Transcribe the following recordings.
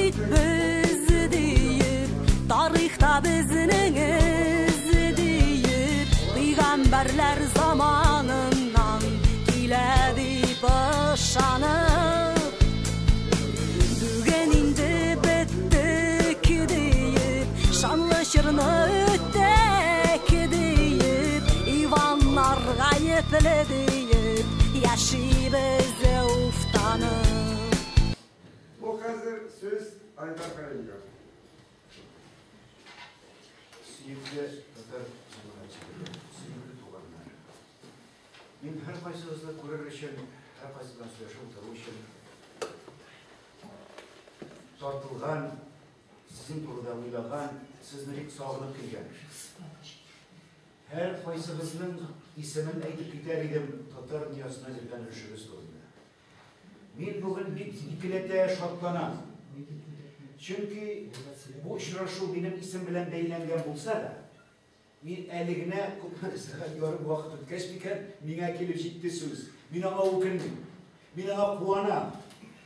бит без диеп, тарихта безнең эз диеп, пәйгамбәрләр заманыннан килә дип ышанып, бүген инде беттек диеп, шанлы чорны үттек диеп, Иваннар гаепле диеп, яшибез уфтанып. Бу хәзер сүз Айдар Хәлимгә. Сөекле татар җәмәгатьчелеге, сөекле туганнар. Мин һәркайсыгызны күрер өчен, һәркайсыдан сөйләшеп утыру өчен тартылган, сезнең турыда уйлаган, сезне бик сагынып килгән кеше. Һәркайсыгызның исемен әйтеп китәр идем татар дөньясына биргән өлешегез турында. Мин бүген бик икеләтә шатланам. Чөнки бу очрашу минем исем белән бәйләнгән булса да, мин әле генә күпме сәгать ярым вакыт үткәч микән, миңа килеп җитте сүз. Мин аңа үкенмим. Мин аңа куанам.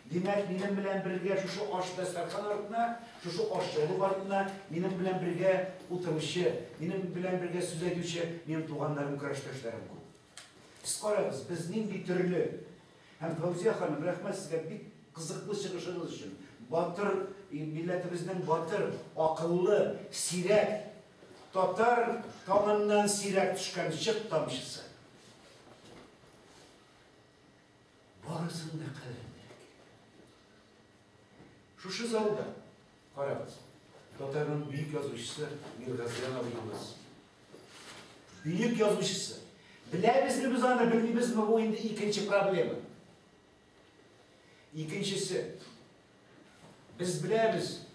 Димәк, минем белән бергә шушы аш дастархан артына, шушы ашъяулык артына минем белән бергә утыручы, минем белән бергә сүз әйтүче минем туганнарым, көрәштәшләрем күп. Сез карагыз, без нинди төрле. Һәм Фәүзия ханым, рәхмәт сезгә бик кызыклы чыгышыгыз өчен. Батыр, милләтебезнең батыр, акыллы, сирәк, татар таңыннан сирәк төшкән чык тамчысы. Барысын да кадерләк. Шушы залда, карагыз, татарның бөек язучысы Миргазиян абыебыз. Бөек язучысы. Беләбезме без аны, белмибезме, бу инде икенче проблема. Икенчесе, без беләбез,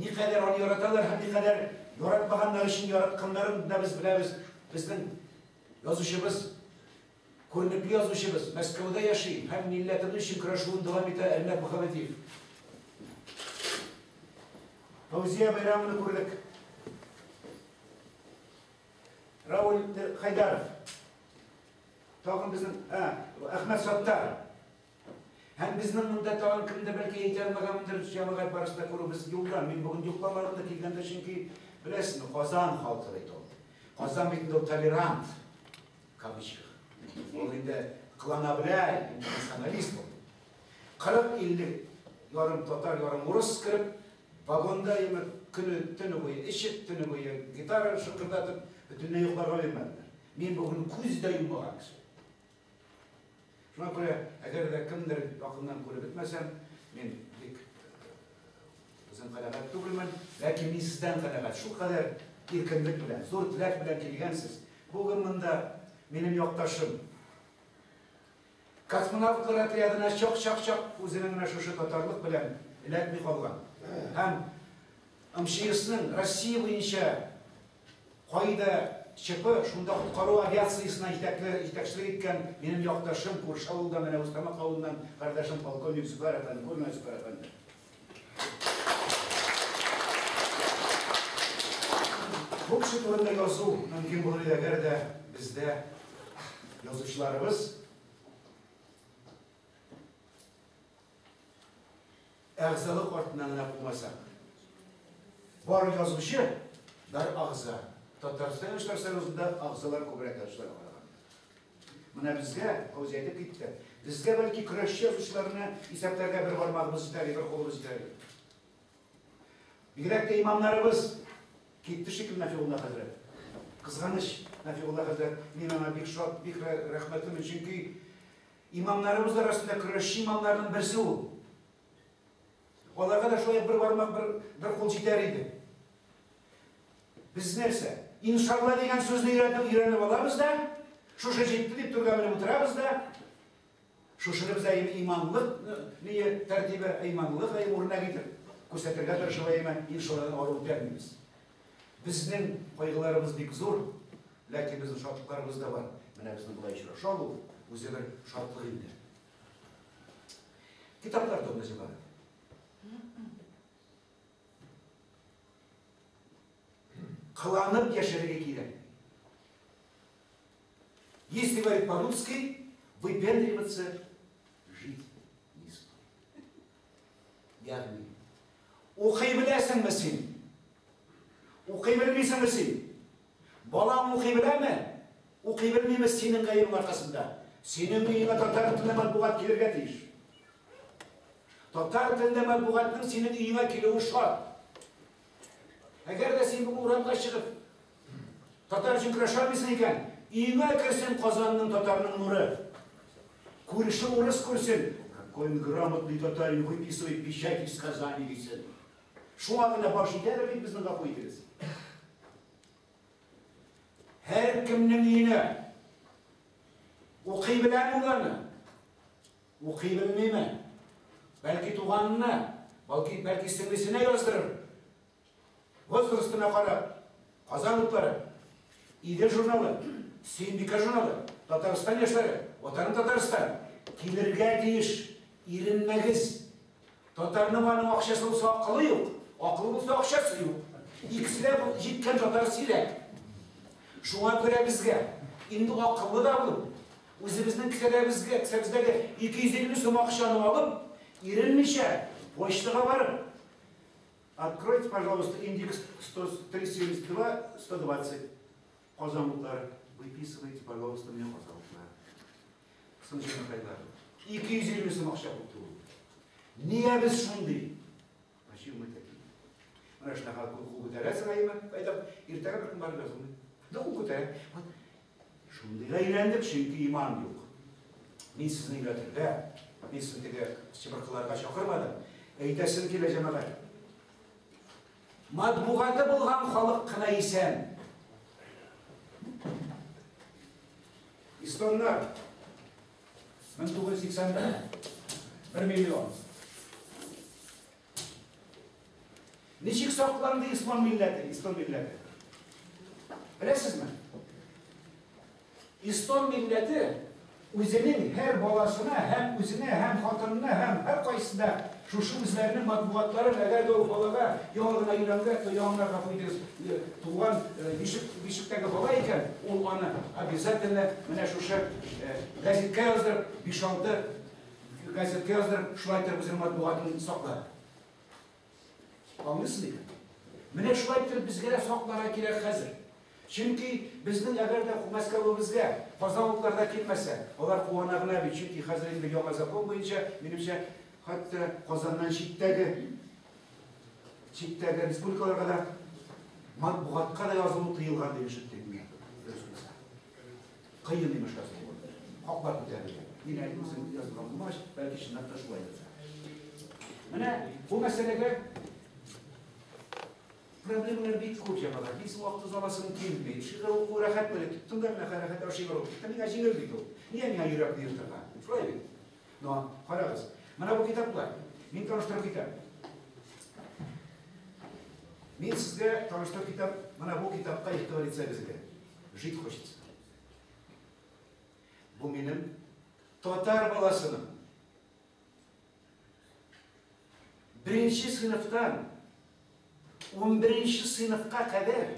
никадәр аны яраталар һәм никадәр яратмаганнар өчен яратканнарын да без беләбез. Безнең язучыбыз, күренекле язучыбыз Мәскәүдә яши һәм милләтебез өчен көрәшүен дәвам итә Әлмәт Мөхәммәдиев. Фәүзия Байрамовны күрдек. Рауль Хайдаров. Тагын безнең, Әхмәт Саттар. Һәм безнең монда тагын кемдер бәлки әйтә алмаганмындыр, җәмәгать барысын да күрү без юлда. Мин бүген йокламадым да килгәндә, чөнки беләсезме, Казан халкы бит ул. Казан бит инде ул толерант, в кавычках. Ул инде кылана белә, националист ул. 40-50 ярым татар, ярым урыс кереп, вагонда яме көне төне буе эчеп, төне буе гитара шыкырдатып, бөтенләй йокларга бирмәделәр. Мин бүген күз дә йоммаган кеше. Шуңа күрә, әгәр дә кемдер якыннан күреп бетмәсәм, мин бик үзем канәгать түгелмен, ләкин мин сездән канәгать. Шулкадәр иркенлек белән, зур теләк белән килгәнсез. Бүген монда минем якташым космонавтлар отрядына чак-чак-чак үзенең менә шушы татарлык белән эләкми калган. Һәм МЧСның Россия буенча кайда ЧП, шунда коткару авиациясенә җитәкчелек иткән минем якташым, күрше авылдан, менә Үстамак авылыннан кардәшем полковник Зөфәр әфәнде, күрмә Зөфәр әфәнде. Бу кеше турында язу мөмкин булыр иде, әгәр дә бездә язучыларыбыз әгъзалык артыннан гына кумаса. Бар язучы, бар агъза. Татарстан Язучылар союзында агъзалар күбрәк язучыларга караганда. Менә безгә, Фәүзия әйтеп китте, безгә бәлки көрәшче язучыларны исәпләргә бер бармагыбыз җитәр, бер кулыбыз җитәр. Бигрәк тә имамнарыбыз китте шикелле Нафигулла хәзрәт. Кызганыч, Нафигулла хәзрәт, мин аңа бик шат, бик рәхмәтлемен, чөнки имамнарыбыз арасында көрәшче имамнарның берсе ул. Аларга да шулай бер бармак, бер кул җитәр иде. Без нәрсә? Иншалла дигән сүзне өйрәтеп, өйрәнеп алабыз да, шушы җитте дип түргә менеп утырабыз да, шушыны без әйе иманлык ние тәртибе, иманлык әйе үрнәк итеп күрсәтергә тырышып әйеме иншалладан ары үтәлмибез. Безнең кайгыларыбыз бик зур, ләкин безнең шатлыкларыбыз да бар. Менә безнең болай очраша алу үзе бер шатлык инде. Китаплар турында җәмәгать. Кыланып яшәргә кирәк. Если говорить по-русски, выпендриваться жить не стоит. Ягъни, Укый беләсеңме син? Укый белмисеңме син? Балаң укый беләме? Укый белмиме синең гаебең аркасында? Синең өеңә татар телендә матбугат килергә тиеш. Татар телендә матбугатның синең өеңә килүе шарт. Әгәр дә син бүген урамга чыгып, татар өчен көрәшә алмыйсың икән, өеңә керсен Казанның татарның нуры. Күрше урыс күрсен, какой он грамотный татарин, выписывает печать из Казани дисен. Шуңа гына баш итәдер бит безнең, гафу итегез. Һәркемнең өенә. Укый беләме ул аны? Укый белмиме? Бәлки туганына, бәлки сеңлесенә яздырыр. Возрастына карап, Казан утлары, Идел журналы, Сөембикә журналы, Татарстан яшьләре, Ватаным Татарстан килергә тиеш. Иренмәгез. Татарның аның акчасы булса акылы юк, акылы булса акчасы юк. Икесе дә җиткән татар сирәк. Шуңа күрә безгә инде акыллы да булып, үзебезнең кесәдәбезгә, кесәбездәге 250 сум акчаны алып, иренмичә почтага барып, откройте, пожалуйста, индекс 372 120. Казан утлары. Выписывайте, пожалуйста, мне Казан утлары. Сынҗанакайлар. 250 сум акча күп түгел. Нигә без шундый? Почему мы такие? Менә шунака кул күтәрәсең, әйеме? Әйтәм, иртәгә бер көн барып язылмый. Да кул күтәрә. Вот шундыйга әйләндек, чөнки иман юк. Мин сезне өйрәтергә, мин сезне теге чыбыркыларга чакырмадым. Әйтәсем килә, җәмәгать. Матбугаты булган халык кына исән. Эстоннар 1981 1 миллион. Ничек сакланды ислам милләте, эстон милләте? Беләсезме? Эстон милләте үзенең һәр баласына, һәм үзенә, һәм хатынына, һәм һәр кайсысына шушы үзләренең матбугатларын, әгәр дә ул балага яңа гына өйләнгән, то яңа гафу итегез, туган бишектәге бала икән, ул аны обязательно менә шушы газетка яздырып, 5-6 газетка яздырып, шулай итеп үзенең матбугатын саклар. Аңлыйсыз икән? Менә шулай итеп безгә дә сакларга кирәк хәзер. Чөнки безнең әгәр дә Мәскәвебезгә Казан утларда килмәсә, алар куана гына бит, чөнки хәзер инде яңа закон буенча, минемчә, хәтта Казаннан читтәге республикаларга да матбугатка да язылу тыелган дип ишеттек мин. Дөрес булса. Кыен имеш язылуы. Хаклар күтәрелгән. Мин әле үзем язылган булмагач, бәлки чынлап та шулайдыр. Менә бу мәсьәләгә проблемалар бик күп, җәмәгать. Мин сезнең вакытыгызны аласым килми. Шигырь уку рәхәт бит. Тоттым да менә рәхәт шигырь укып киттем. Миңа җиңел бит ул. Нигә миңа йөрәкне ертырга? Шулай бит. Но карагыз. Менә бу китаплар. Мин таныштырып китәм. Мин сезгә таныштырып китәм. Менә бу китапка игътибар итсәгез иде. Жить хочется. Бу минем татар баласының беренче сыйныфтан 11 сыйныфка кадәр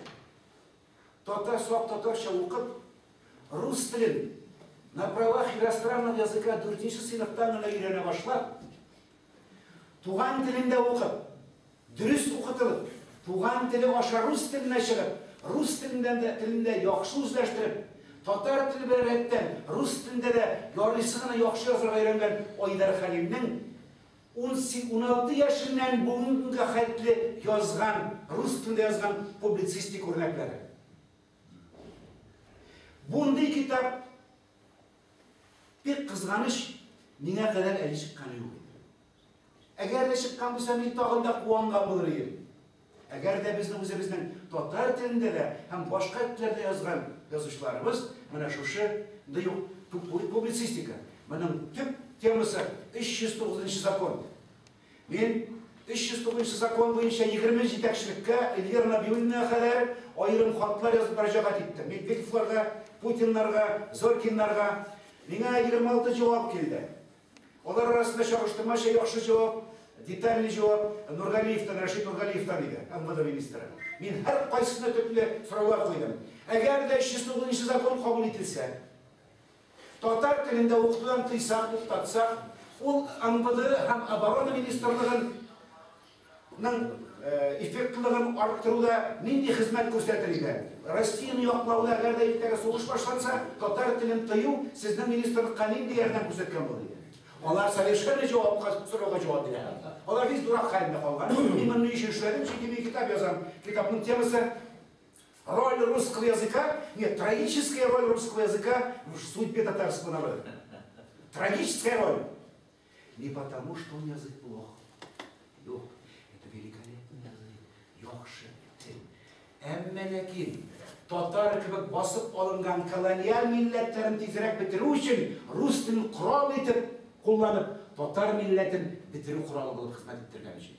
татар сак татарча укып, рус телен на правах иностранного языка 4 сыйныфтан гына өйрәнә башлап, туган телендә укып, дөрес укытылып, туган теле аша рус теленә чыгып, рус телендә яхшы үзләштереп, татар теле белән рәттән рус телендә дә ярыйсы гына яхшы язарга өйрәнгән Айдар Хәлимнең 16 яшеннән бүгенгә хәтле язган, рус телендә язган публицистик үрнәкләре. Бундый китап бик кызганыч, миңа кадәр әле чыкканы юк иде. Әгәр дә чыккан булса, мин тагын да куанган булыр идем. Әгәр дә безнең үзебезнең татар телендә дә һәм башка телләрдә язган язучыларыбыз менә шушы публицистика. Моның төп темасы 309 закон. Мин 309 закон буенча 20 җитәкчелеккә Эльвира Набиуллина кадәр аерым хатлар язып мөрәҗәгать иттем. Медведевларга, Путиннарга, Зоркиннарга. Миңа 26 җавап килде. Алар арасында чагыштырмача яхшы җавап, детальный җавап Нургалиевтан, Рәшит Нургалиевтан иде, МВД министры. Мин һәр кайсысына төпле сораулар куйдым. Әгәр дә 309 закон кабул ителсә, татар телендә укытудан тыйсак, туктатсак, ул МВД һәм оборона министрлыгын ның эффектлылыгын арттыруда нинди хезмәт күрсәтер иде? Россияне яклауда, әгәр дә иртәгә сугыш башланса, татар телен тыю сезнең министрлыкка нинди ярдәм күрсәткән булыр иде? Алар совершенно җавапка сорауга җавап бирә. Алар бик дурак хәлендә калган. Мин моны ни өчен эшләдем? Чөнки мин китап язам. Китапның темасы «Роль русского языка», нет, трагическая роль русского языка в судьбе татарского народа. Трагическая роль. Не потому, что он язык плох. Юк, это великолепный язык. Яхшы тел. Әмма ләкин татар кебек басып алынган колониаль милләтләрен тизрәк бетерү өчен рус телен корал итеп кулланып, татар милләтен бетерү коралы булып хезмәт иттергән өчен.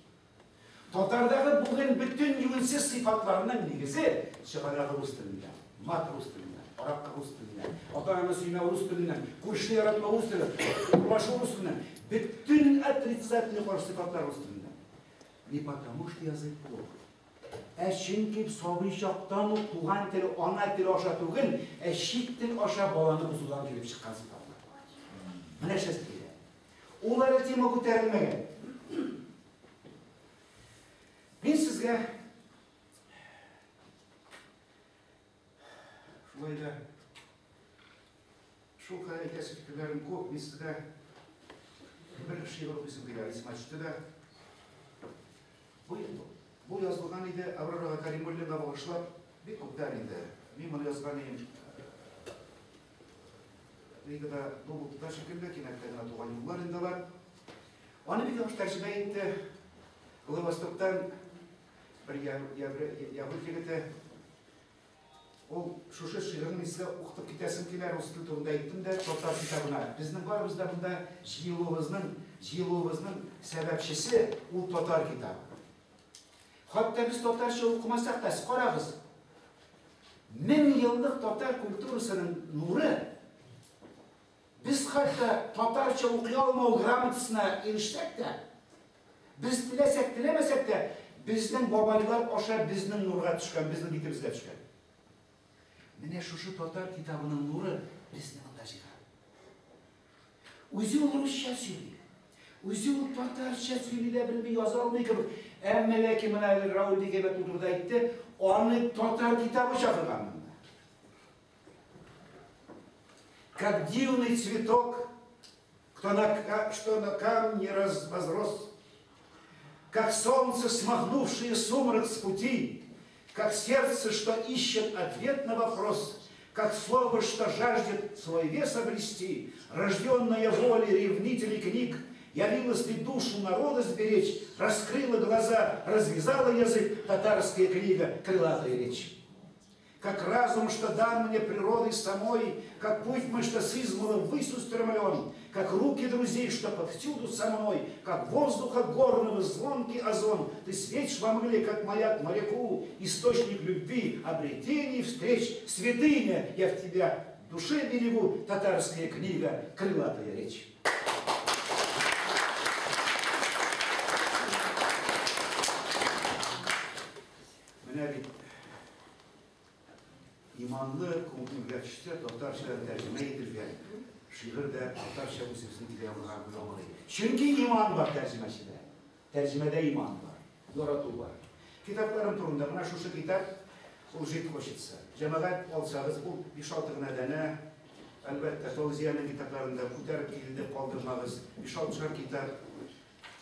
Татардагы бүген бөтен юньсез сыйфатларының нигезе чыганагы рус телендә, мат рус телендә, аракы рус телендә, ата-ананы сөймәү рус теленнән, күршене яратмау рус теленнән, урлашу рус теленнән, бөтен отрицательный каршы сыйфатлар рус телендә. Не потому, что язык плох, ә чөнки сабый чактан ук туган тел, ана теле аша түгел, ә чит тел аша баланы бозудан килеп чыккан сыйфатлар. Менә нәрсә килә. Ул әле тема күтәрелмәгән. Мин сезгә шулай да шул кадәр әйтәсе фикерләрем күп, мин сезгә бер шигырь укыйсым килә, исемә төште дә. Бу язылган иде Аврора Каримуллинга багышлап, бик күптән инде. Мин моны язган идем. Ригада Дубукта шикелле, кинәттә генә туган юллар инде алар. Аны бик яхшы тәрҗемә итте. Владивостоктан бер яһүд егете. Ул шушы шигырен сезгә укытып китәсем килә, рус теле турында әйттем дә, татар китабына. Безнең барыбыз да монда җыелуыбызның сәбәпчесе ул татар китабы. Хәтта без татарча укымасак та, сез карагыз. 1000 еллык татар культурасының нуры без хәтта татарча укый алмау грамотасына ирешсәк тә, без теләсәк, теләмәсәк тә, безнең бабайлар аша безнең нурга төшкән, безнең битебезгә төшкән. Менә шушы татар китабының нуры безне монда җыйган. Үзе ул русча сөйли. Үзе ул татарча сөйли дә белми, яза алмый кебек. Әмма ләкин менә әле Рауль бик әйбәт бу турыда әйтте, аны татар китабы чакырган монда. Как дивный цветок, что на камне возрос, как солнце, смахнувшее сумрак с пути, как сердце, что ищет ответ на вопрос, как слово, что жаждет свой вес обрести, рожденная волей ревнителей книг, явилась ли душу народа сберечь, раскрыла глаза, развязала язык, татарская книга, крылатая речь. Как разум, что дан мне природой самой, как путь мой, что с измала ввысь устремлен, как руки друзей, что повсюду со мной, как воздуха горного звонкий озон, ты светишь во мгле, как маяк моряку, источник любви, обретений, встреч, святыня, я в тебя в душе берегу, татарская книга, крылатая речь. Менә бит иманлы күңелгә төшсә, татарча тәрҗемә ителгән шигырь дә татарча үзебезнең телдә яңгырый. Чөнки иман бар тәрҗемәчедә. Тәрҗемәдә иман бар, ярату бар. Китапларым турында менә шушы китап ул жить хочется. Җәмәгать алсагыз, ул 5-6 гына данә. Әлбәттә, Фәүзиянең китапларында күтәреп килде, калдырмагыз. 5-6 китап.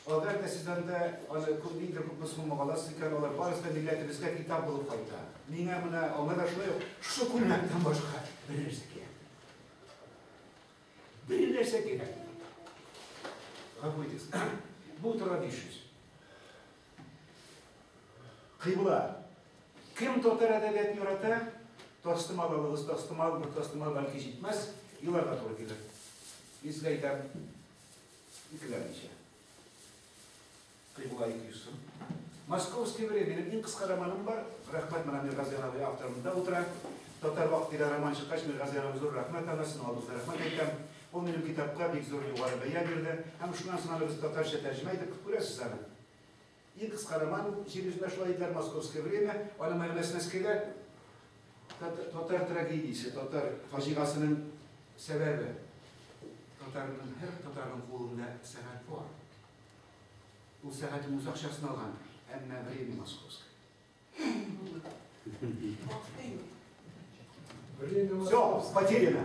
Әгәр дә сез анда аны күпмедер күпме суммага аласыз икән, алар барысы да милләтебезгә китап булып кайта. Миңа менә аңа да шулай ук шушы күлмәктән башка бер нәрсә кирәк. Бер нәрсә кирәк. Гафу итегез. Бу тора 500. Кыйбла. Кем татар әдәбиятын ярата? Тастымал алыгыз, тастымал, бер тастымал бәлки җитмәс, еларга туры килер. Мин сезгә әйтәм, икеләнмичә. Кыйбла 200 сум. Московский время, минем иң кыска романым бар. Рәхмәт менә Миргазиян абый авторында утыра. Татар вакыты дигән роман чыккач, Миргазиян абый зур рәхмәт аңа, сезнең алдыгызда рәхмәт әйтәм. Ул минем китапка бик зур югары бәя бирде. Һәм шуннан соң аны без татарча тәрҗемә итеп күрәсез аны. Иң кыска роман җир йөзендә шулай диделәр, Московское время. Аның мәгънәсе нәрсәгә? Татар трагедиясе, татар фаҗигасының сәбәбе. Татарның һәр татарның кулында сәгать бар. Ул сәгатен үз акчасын алган. Әмма время московское. Все, потеряно.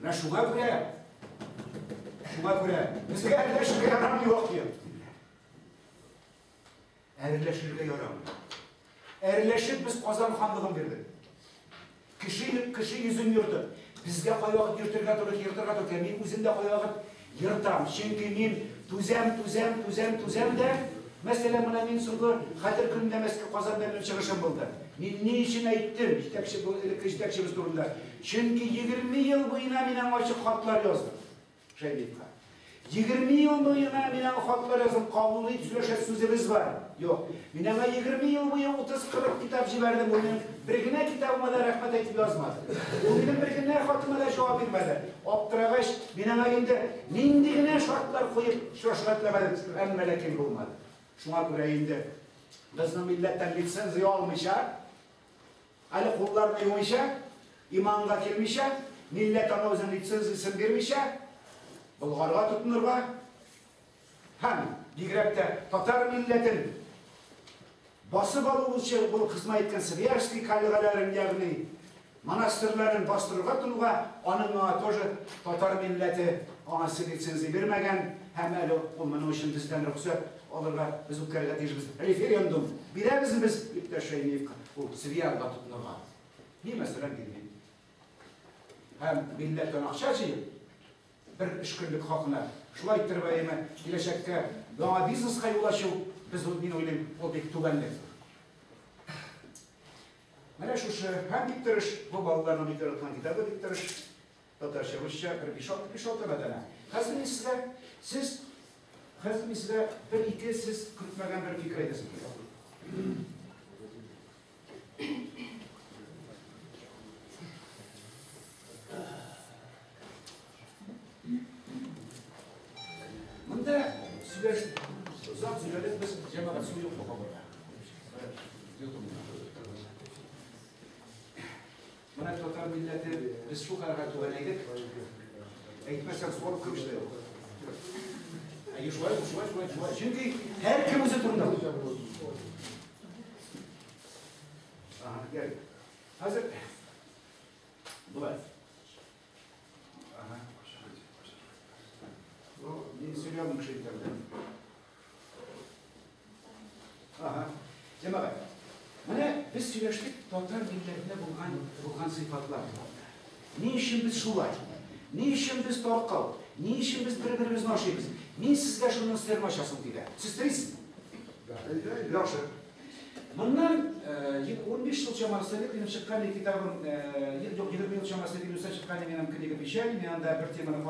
Менә шуңа күрә, безгә әрләшергә ярамый вакыт. Әрләшергә ярамый. Әрләшеп без Казан ханлыгын бирдек. Кеше йөзен йөртеп, безгә кайвакыт йөртергә туры килә. Мин үзем дә кайвакыт йыртам. Чөнки мин түзәм, түзәм, түзәм, түзәм дә. Мәсәлән, менә мин соңгы Хәтер көнендә Мәскәү Казанда минем чыгышым булды. Мин ни өчен әйттем элекке җитәкчебез турында? Чөнки 20 ел буена мин аңа ачык хатлар яздым. Шәймиевка. 20 ел буена мин аңа хатлар яздым, кабул ит, сөйләшәсе сүзебез бар. Юк. Мин аңа 20 ел буе 30-40 китап җибәрдем. Ул минем бер генә китабыма да рәхмәт әйтеп язмады. Ул минем бер генә хатыма да җавап бирмәде. Аптырагач, мин аңа инде нинди генә шартлар куеп очрашырга теләмәдем, әмма ләкин булмады. Шуңа күрә инде безнең милләттән лицензия алмыйча, әле кулларны юмыйча, иманга килмичә, милләт аңа үзенең лицензиясен бирмичә, Болгарга тотынырга һәм бигрәк тә татар милләтен басып алучы булып хезмәт иткән Свияжский кальгаларын, ягъни монастырьларын бастырырга тотынуга, аның аңа тоже татар милләте аңа лицензия бирмәгән һәм әле ул моның өчен бездән рөхсәт алырга без үткәрергә тиешбез. Референдум бирәбезме без иптәш Шәймиевка ул Свиярга тотынырга? Ни мәсәлән бирмим. Һәм милләттән акча җыеп, бер эш көнлек хакына шулай иттереп әйеме киләчәккә яңа бизнеска юл ачу, без мин уйлыйм, ул бик түбәнлек. Менә шушы һәм бик тырыш, бу балаларның бик яраткан китабы бик тырыш, татарча, русча бер 5-6 гына. Хәзер мин сезгә, сез хәзер мин сезгә бер-ике сез көтмәгән бер фикер әйтәсем килә. Монда сөйләш, озак сөйләдек без, җәмәгать су юк бу. Менә татар милләте без шул кадәр түбәнәйдек. Әйтмәсәң су алып керүче дә юк. Әйе, шулай, шулай, шулай, шулай. Чөнки һәркем үзе турында. Ага, гел. Хәзер болай. Ага. Ну, мин сөйләмим кеше итәрдә. Ага. Җәмәгать. Менә без сөйләштек татар милләтендә булган сыйфатлар турында. Ни өчен без шулай? Ни өчен без таркау? Ни өчен без бер-беребезне ашыйбыз? Мин сезгә шуның серен ачасым килә. Сез телисезме? Яхшы. Моннан 15 ел чамасы элек минем чыккан китабым, юк, 20 ел чамасы элек минем чыккан минем книга печали, мин анда бер теманы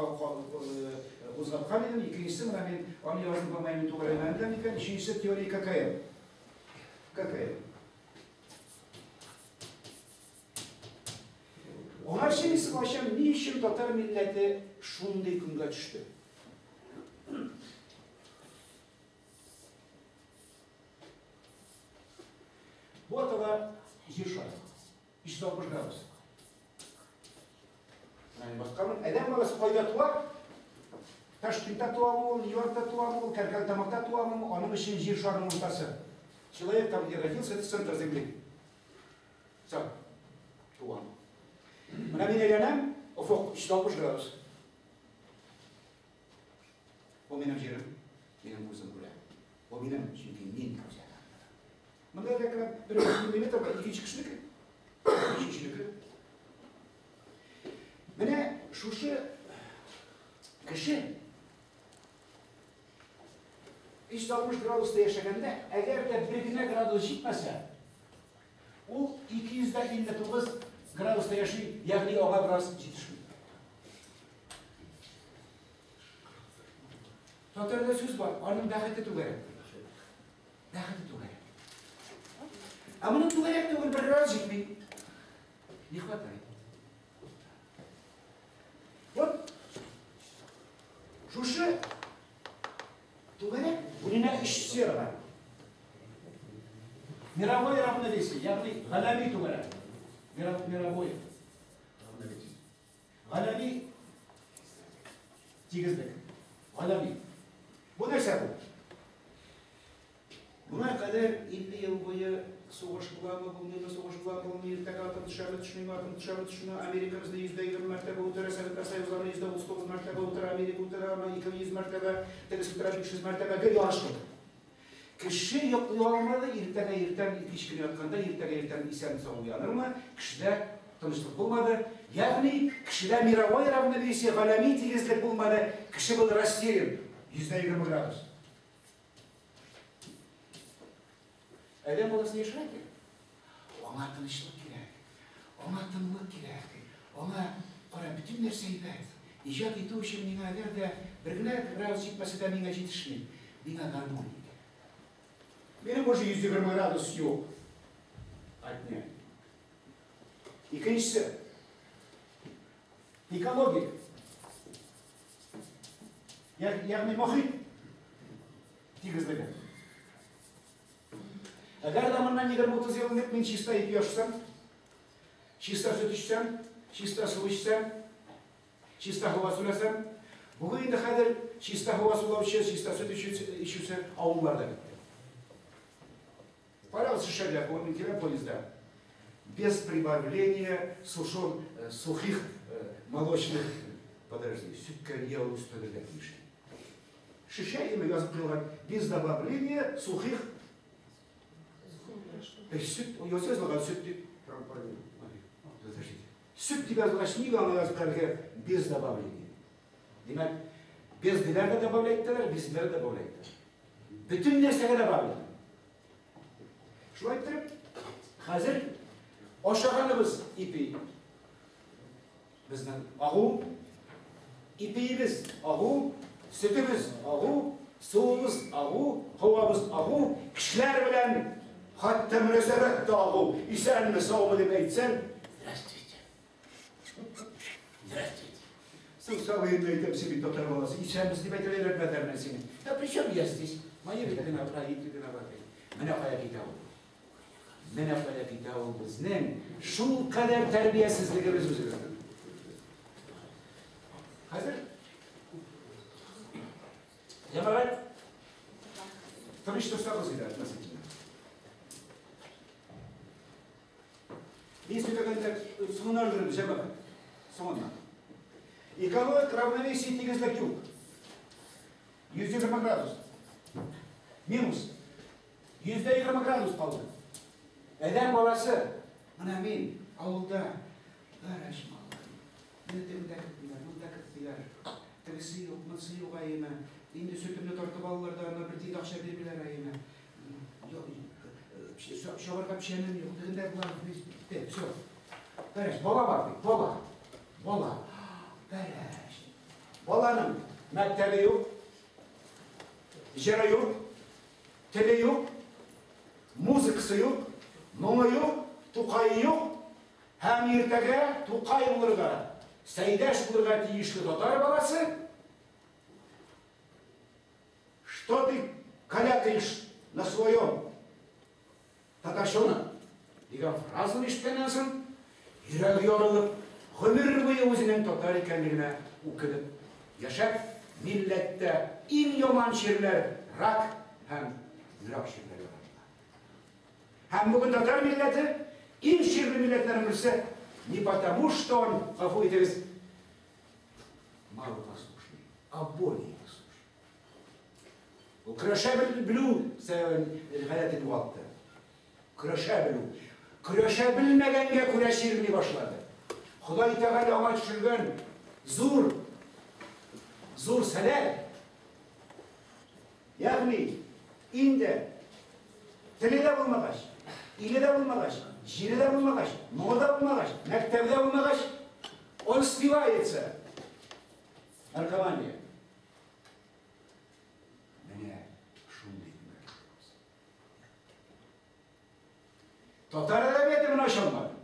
кузгаткан идем. Икенчесе, менә мин аны яздым, по-моему, түгәрәкләнгән икән. Өченчесе теория ККМ. ККМ. Аңарчы мин сезгә ачам, ни өчен татар милләте шундый көнгә төште? Бу атала җир шары. 360 градус. Менә басканмын. Адәм баласы кайда туа? Ташкентта туамы ул, Нью-Йоркта туамы ул, Кәркәлтамакта туамы ул, аның өчен җир шарының уртасы. Человек там, где родился, это центр земли. Все. Туган. Менә мин әйләнәм, офык 360 градус. Бу минем җирем, минем күзем күрә. Бу минем, чөнки мин күзәтәм. Монда да кенә бер миллиметр бар, икенче кешенеке. Өченченеке. Менә шушы кеше 360 градуста яшәгәндә, әгәр дә бер генә градус җитмәсә, ул 259 градуста яши, ягъни аңа бераз җитешми. Татарда сүз бар, аның бәхете түгәрәк. Бәхете түгәрәк. Ә моның түгәрәк түгел, бер градус җитми. Не хватает. Вот шушы түгәрәк бүленә өч сферага. Мировое равновесие, ягъни галәми түгәрәк. Мировое равновесие. Галәми тигезлек. Галәми. Бу нәрсә бу? Моңа кадәр 50 ел буе сугыш буламы, булмыймы, сугыш була, булмый, иртәгә атом төшәме, төшмиме, атом төшәме, төшмиме, Америка безне 120 мәртәбә үтерә, Советлар Союзларны 139 мәртәбә үтерә, Америка үтерә, аны 200 мәртәбә, тегесе үтерә 500 мәртәбә, гел ярыш булды. Кеше йоклый алмады, иртәгә иртән кич кенә ятканда, иртәгә иртән исән сау уянырмы, кешедә тынычлык булмады. Ягъни кешедә мировой равновесие, галәми тигезлек булмады, кеше был растерян, 120 градус. Адәм баласы яшәргә кирәк. Аңа тынычлык кирәк. Аңа тынлык кирәк. Аңа кара бөтен нәрсә әйбәт. Иҗат итү өчен миңа әгәр дә бер генә градус җитмәсә дә миңа җитешми. Миңа гармония кирәк. Минем уже 120 градус юк. Отнять. Икенчесе. Экология. Ягъни мохит тигезлеге. Әгәр дә моннан 20-30 ел элек мин чиста ипи ашасам, чиста сөт эчсәм, чиста су эчсәм, чиста һава суласам, бүген инде хәзер чиста һава сулаучы, чиста сөт эчүче авылларда бетте. Карагыз шешәгә, мин киләм поездда. Без прибавления сушен, сухих молочных, подожди, сөткә нигә ул өстәлергә тиеш? Шешә име язып куелган, без добавления сухих сөт, язылган сөт дип. Подождите. Сөт дип язылгач, нигә аңа язып куярга без добавления? Димәк, без диләр дә добавлять итәләр, без диләр дә добавлять итәләр. Бөтен нәрсәгә добавлять. Шулай итеп, хәзер ашаганыбыз ипи. Безнең агу, ипиебез агу, сөтебез агу, суыбыз агу, һавабыз агу, кешеләр белән хәтта мөнәсәбәт тә агу. Исәнме, саумы дип әйтсәң, здравствуйте. Здравствуйте. Соң сау инде әйтәм, син бит татар баласы, исәнбез дип әйтергә өйрәтмәделәр менә сине. Да при чем я здесь? Мои бит виноваты, родители виноваты. Менә кая китә ул. Менә кая китә ул безнең шул кадәр тәрбиясезлегебез үзебезнең. Хәзер җәмәгать тыныч торсагыз иде относительно. Мин сөйләгәндә соңына өлгердем, җәмәгать. Соңына. Экологик равновесие тигезлек юк. 120 градус. Минус. 120 градус калды. Адәм баласы, менә мин авылда гараж малай. Мине тегендә кертмиләр, монда кертмиләр. Тегесе юк, монысы юк әйеме. Инде сөтемне тартып алалар да, ана бер тиен акча бирмиләр әйеме. Чабарга печәнем юк, тегендә болар бетте, все. Гараж, бала бар бит, бала. Бала. Гараж. Баланың мәктәбе юк, җыры юк, теле юк, музыкасы юк, моңы юк, Тукае юк, һәм иртәгә Тукай булырга, Сәйдәш булырга тиешле татар баласы, что ты калякаешь на своем татарчонок дигән фразаны ишеткәннән соң, йөрәге ярылып, гомер буе үзенең татар икәнлегенә үкенеп яшәп, милләттә иң яман чирләр рак һәм йөрәк чирләре тарала. Һәм бүген татар милләте иң чирле милләтләрнең берсе, не потому, что он, гафу итегез, малопослушный, а более послушный. Ул көрәшә белү сәбәбен гадәтен югалтты. Көрәшә белү. Көрәшә белмәгәнгә күрә чирли башлады. Ходай Тәгалә аңа төшергән зур зур сәләт. Ягъни инде теле дә булмагач, иле дә булмагач, җире дә булмагач, моңы да булмагач, мәктәбе дә булмагач, он спивается. Наркомания. Менә шундый көнгә килдек. Татар әдәбияты моны ача алмады.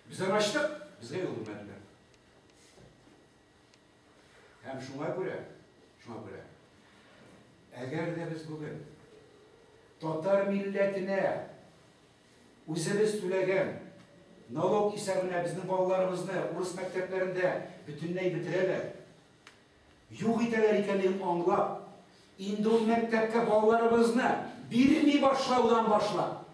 Без аны ачтык, безгә юл бирмәделәр. Һәм шуңа күрә, шуңа күрә, әгәр дә без бүген татар милләтенә үзебез түләгән налог исәбенә безнең балаларыбызны урыс мәктәпләрендә бөтенләй бетерәләр, юк итәләр икәнлеген аңлап, инде ул мәктәпкә балаларыбызны бирми башлаудан башлап,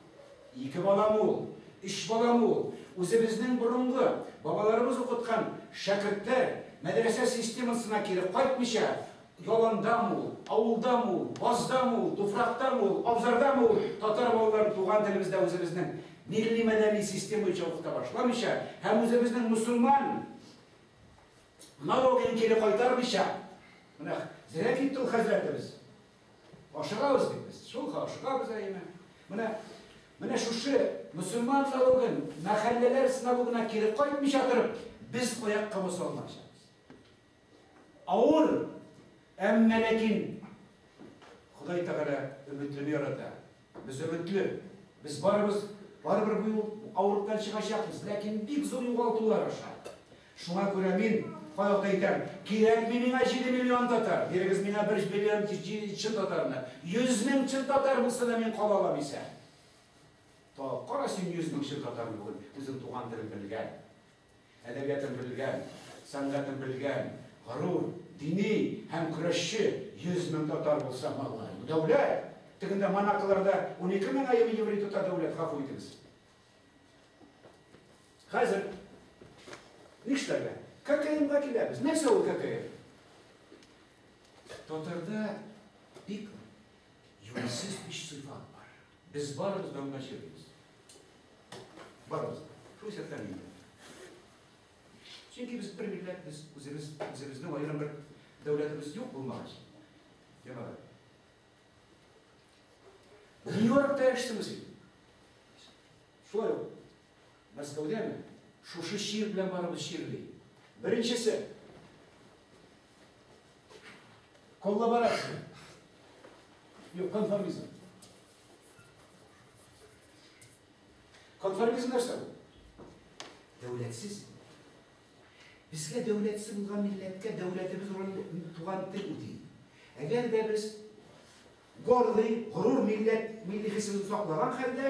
2 баламы ул, 3 баламы ул, үзебезнең борынгы бабаларыбыз укыткан шәкертләр мәдрәсә системасына кире кайтмыйча, яландамы ул, авылдамы ул, баздамы ул, туфрактамы ул, абзардамы ул, татар балаларын туган телебездә үзебезнең милли мәдәни система буенча укыта башламыйча һәм үзебезнең мусульман налогын кире кайтармыйча, менә зря китте ул хәзрәтебез. Ашыгабыз бит без, шул ашыгабыз әйме. Менә шушы мусульман налогын, мәхәлләләр налогына кире кайтмыйча торып, без аякка баса алмаячакбыз. Авыр, әмма ләкин Ходай Тәгалә өметлене ярата. Без өметле. Без барыбыз барыбер бу юл авырлыктан чыгачакбыз, ләкин бик зур югалтулар аша. Шуңа күрә мин кайвакытта әйтәм, кирәкми миңа 7 миллион татар, бирегез миңа 1 миллион чын татарны. 100 мең чын татар булса да мин кала алам исә. Кара син 100 мең чын татарны бүген, үзең туган телен белгән, әдәбиятын белгән, сәнгатен белгән, горур, дини һәм көрәшче 100 мең татар булса, малай, бу дәүләт. Тегендә Монаколарда 12 мең аемы еврей тота дәүләт, гафу итегез. Хәзер нишләргә? ККМга киләбез. Нәрсә ул ККМ? Татарда бик юньсез өч сыйфат бар. Без барыбыз да моңа чирлибез. Барыбыз. Шул исәптән мин дә. Чөнки без бер милләт, без үзебез, үзебезнең аерым бер дәүләтебез юк булмагач. Җәмәгать. Нью-Йоркта яшисеңме син? Шулай ук Мәскәүдәме? Шушы чир белән барыбыз чирли. Беренчесе коллаборация. Юк, конформизм. Конформизм нәрсә ул? Дәүләтсез. Безгә дәүләтсез булган милләткә дәүләтебез ролен туган тел үти. Әгәр дә без гордый, горур милләт, милли хисебезне саклаган хәлдә,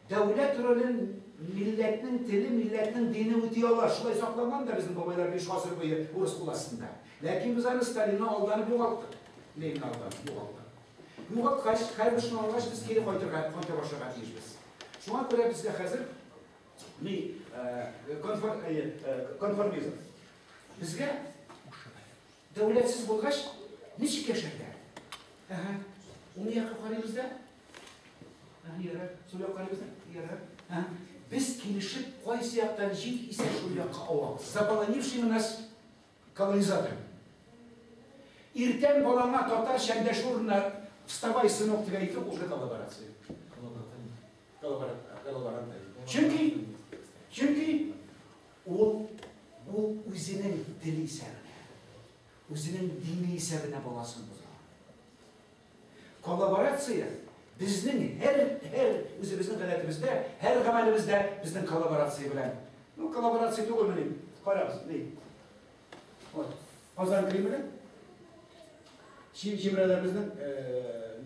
дәүләт ролен милләтнең теле, милләтнең дине үти ала. Шулай сакланган да безнең бабайлар 5 гасыр буе урыс кул астында. Ләкин без аны Сталинны алданып югалттык. Ленинны алданып югалттык. Югалткач, һәрбер шуны алгач, без кире кайтырга, кайта башларга тиешбез. Шуңа күрә безгә хәзер ни конформизм. Безгә дәүләтсез булгач, ничек яшәргә? Әһә, уң якка карыйбыз да. Әһә, ярар. Сул якка карыйбыз да. Ярар. Әһә. Без килешеп, кайсы яктан җил исә шул якка авабыз. Заполонивший нас колонизатор. Иртән балаңа татарча эндәшү урынына вставай, сынок дип әйтү уже коллаборация. Коллаборант. Чөнки ул үзенең теле исәбенә, үзенең дине исәбенә баласын боза. Коллаборация безнең һәр үзебезнең гадәтебездә, һәр гамәлебездә безнең коллаборация белән. Ну, коллаборация түгел мени? Карагыз, ни? Вот. Казан Кремле. Җимерәләр безнең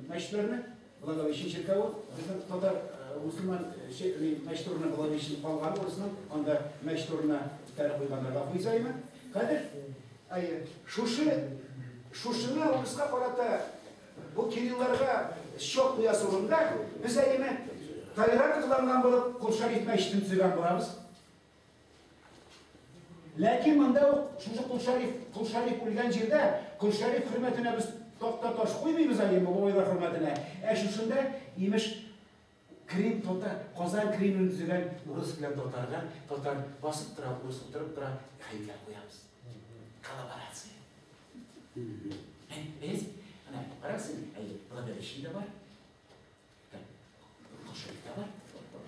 мәчетләрне, Благовещение чиркәве, безнең татар мусульман мәчет урынына Благовещение калган урысның, анда мәчет урынына тәре куйганнар гафу итсәйме? Хәзер шушыны урыска карата бу кирилларга счет куясы урында без әйеме толерант кыланган булып Кол Шәриф мәчетен төзегән булабыз. Ләкин монда ук шушы Кол Шәриф үлгән җирдә Кол Шәриф хөрмәтенә без такта таш куймыйбыз әйеме бабайлар хөрмәтенә. Ә шушында имеш Крым татар, Казан Кремлен төзегән урыс белән татарга, татар басып тора, урыс утырып тора, һәйкәл куябыз. Коллаборация. Без, әнә, карагыз, әйе, Благовещение дә бар. Кол Шәриф тә бар.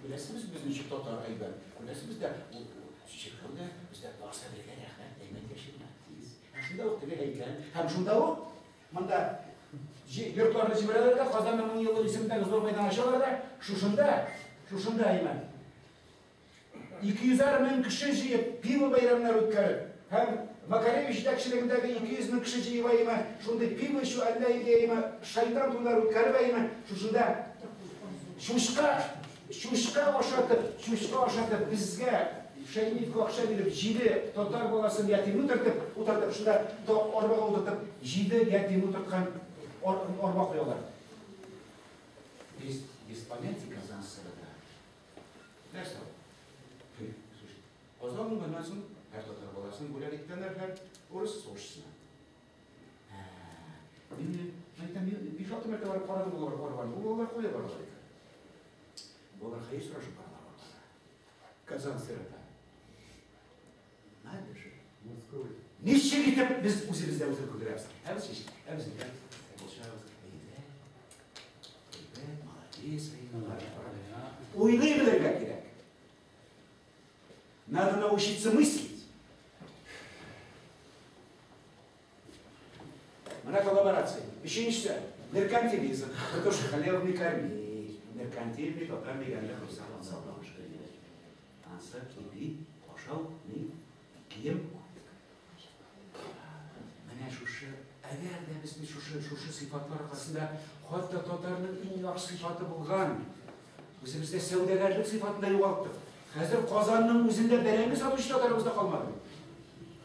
Беләсезме, без ничек татар әйбәт? Беләсезме, бездә чиркәү дә, бездә барса бергә рәхмәт, әйбәт яшибез. Тигез. Һәм шунда ук теге һәйкәл, һәм шунда ук монда йортларны җибәрәләр дә, Казанның 1000 еллык исемендәге зур мәйдан ачалар да, шушында әймән. 200 мең кеше җыеп, пиво бәйрәмнәре үткәреп, һәм Макаревич җитәкчелегендәге 200 мең кеше җыеп әймән, шундый пиво эчү әллә инде әймән, шайтан туйлар үткәреп әймән, шушында чучка ашатып, безгә Шәймиевкә акча биреп, 7 татар баласын ятим утыртып, шунда арбага утыртып, 7 ятим утырткан арба куялар. Без, без понятия Казан СССРда. Нәрсә ул? Казан алынганнан соң һәр татар баласын бүләк иткәннәр һәр урыс сугышчысына. Мин әйтәм, мин 5-6 мәртәбә барып карадым алар барган. Бу балалар кая баралар икән? Балалар хәер сорашып баралар алар. Казан СССРда. Надо же. Ничек итеп без үзебездә үзен көлдерәбез? Ә без чәчик, ә без әйтәбез, булышабыз. Әйбәт, әйбәт, молодец, уйлый белергә кирәк. Надо научиться мыслить. Менә коллаборация. Өченчесе, меркантилизм. Это тоже халявный корми. Меркантильный татар дигәнне курса ансы ипи, ашау, ни, кием. Менә шушы, әгәр дә без шушы сыйфатлар аркасында хәтта татарның иң яхшы сыйфаты булган, үзебездә сәүдәгәрлек сыйфатын да югалттык. Хәзер Казанның үзендә бәрәңге сатучы татарыбыз да калмады.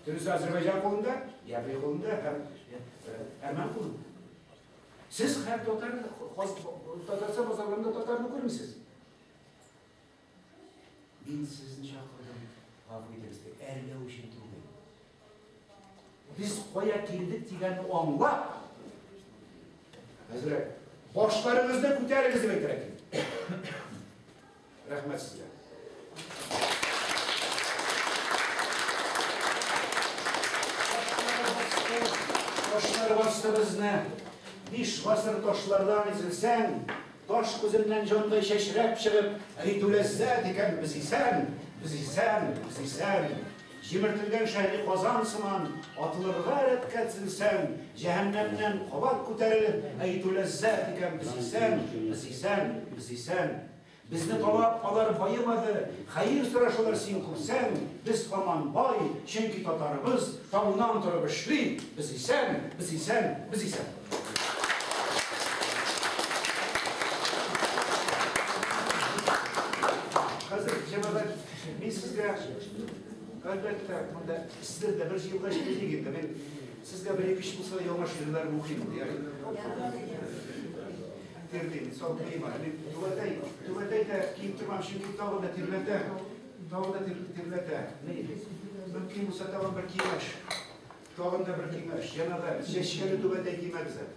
Дөресе Азербайҗан кулында, еврей кулында һәм әрмән кулында. Сез һәр татар Татарстан базарларында татарны күрмисез. Мин сезне чакырдым, гафу итегез, әрләү өчен түгел. Без кая килдек дигәнне аңлап, хәзрәт, башларыгызны күтәрегез дип әйтергә килдем. Рәхмәт сезгә. Ташлар басты безне. 5 гасыр ташлардан изелсәң, таш күзеннән җандай чәчрәп чыгып, әйтү ләззәт икән, без исән, без исән, без исән. Җимертелгән шәһри Казан сыман, атылырга рәткә тезелсәң, җәһәннәмнән кабат күтәрелеп, әйтү ләззәт икән, без исән, без исән, без исән. Безне талап алар баемады, хәер сорашалар син күрсәң, без һаман бай, чөнки татарыбыз таңнан торып эшли, без исән, без исән, без исән. Хәзер, җәмәгать, мин сезгә, әлбәттә, монда сездә дә бер җыелгач килдек инде. Мин сезгә бер ике өч булса да яңа шигырьләрне укыйм, ярый. Тирлим, салкыйм әле. Мин түбәтәй, түбәтәй дә киеп тормам, чөнки тагын да тирләтә, тагын да тирләтә. Мөмкин булса тагын бер киңәш. Тагын да бер киңәш. Җәмәгать, чәчкәле түбәтәй кимәгез әле.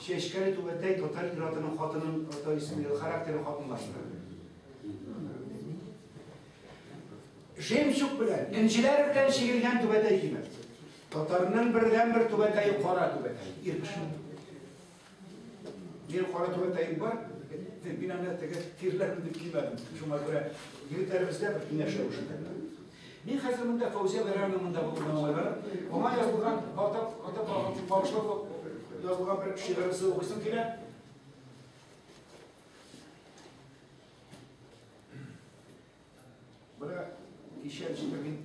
Чәчкәле түбәтәй татар ир-атының хатынын, то есть характерын хатынлаштыра. Жемчуг белән, энҗеләр белән чигелгән түбәтәй кимәгез. Татарның бердәнбер түбәтәе кара түбәтәй, ир кеше. Минем кара түбәтәем бар, мин аны теге тирләрмен дип кимәдем. Шуңа күрә егетләребездә бер киңәш рәвешендә. Мин хәзер монда Фәүзия Бәйрәмовна монда булуына уңайланып, аңа язылган, атап, атап, багышлап язылган бер шигыребезне укыйсым килә. Менә кичә ничектер мин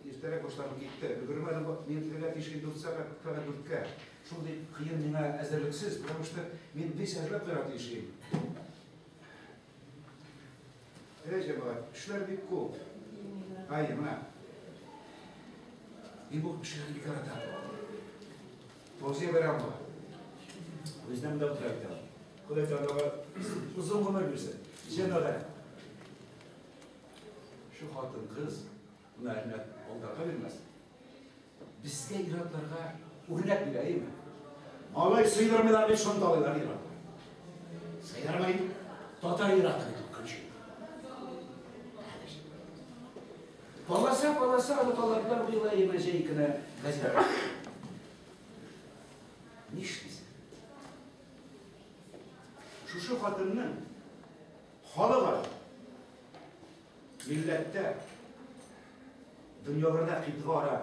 иртәрәк башланып китте. Өлгермәдем, мин килергә тиеш идем 4 сәгать, сәгать 4-кә. Шундый кыен миңа әзерлексез, потому что мин бик әзерләп куярга тиеш идем. Әй, җәмәгать, эшләр бик күп. Ай, менә. Мин бу шигырьне бик яратам. Фәүзия Бәйрәмова. Үзенә монда утыра бит ул. Ходай Тәгалә озын гомер бирсен. Җәмәгать. Шу хатын-кыз, менә Әлмәт алдарга бирмәс. Безгә ир-атларга үрнәк бирә, әйеме? Малай сыйдырмыйлар бит, шонталыйлар ир-атлар. Сыйдырмый, татар ир-аты бит ул көнчел. Полоса, полоса аны таладылар быел әйеме җәй көне газета. Нишлисең? Шушы хатынның халык милләттә, дөньяларда китга ара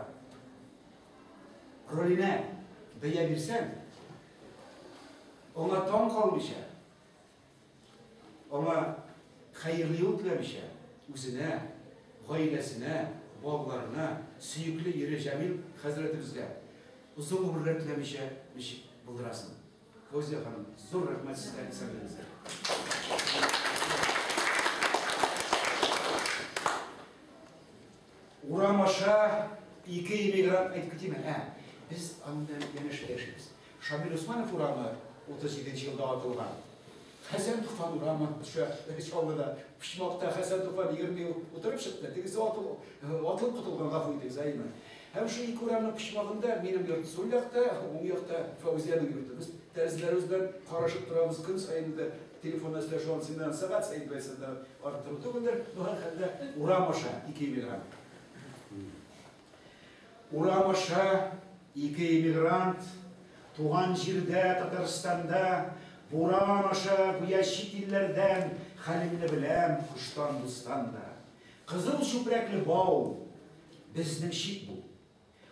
роленә бәя бирсәң, аңа таң калмыйча, аңа хәерле юл теләмичә, үзенә, гаиләсенә, балаларына, сөекле ире Җәмил хәзрәтебезгә озын гомерләр теләмичә ничек булдырасың? Фәүзия ханым, зур рәхмәт сезгә исәнлегезгә. Урам аша ике иммигрант әйтеп китим әле. Без аның белән янәшә яшибез. Шамил Усманов урамы 37 елда атылган. Хәсән Туфан урамы төшә Чаллыда. Почмакта Хәсән Туфан 20 ел утырып чыкты. Тегесе атылып котылган, гафу итегез, әйме. Һәм шул ике урамның почмагында минем йорт сул якта, уң якта Фәүзиянең йорты. Без тәрәзәләребез белән карашып торабыз, көн саен дә телефонда сөйләшү анысыннан сәгать саен дип әйтсәм дә арттыру түгелдер. Но һәрхәлдә урам аша ике иммигрант. Урам аша ике иммигрант, туган җирдә, Татарстанда, буран аша, гүя чит илләрдән, хәлеңне беләм, коштан дустан да. Кызыл чүпрәкле бау, безнең чик бу.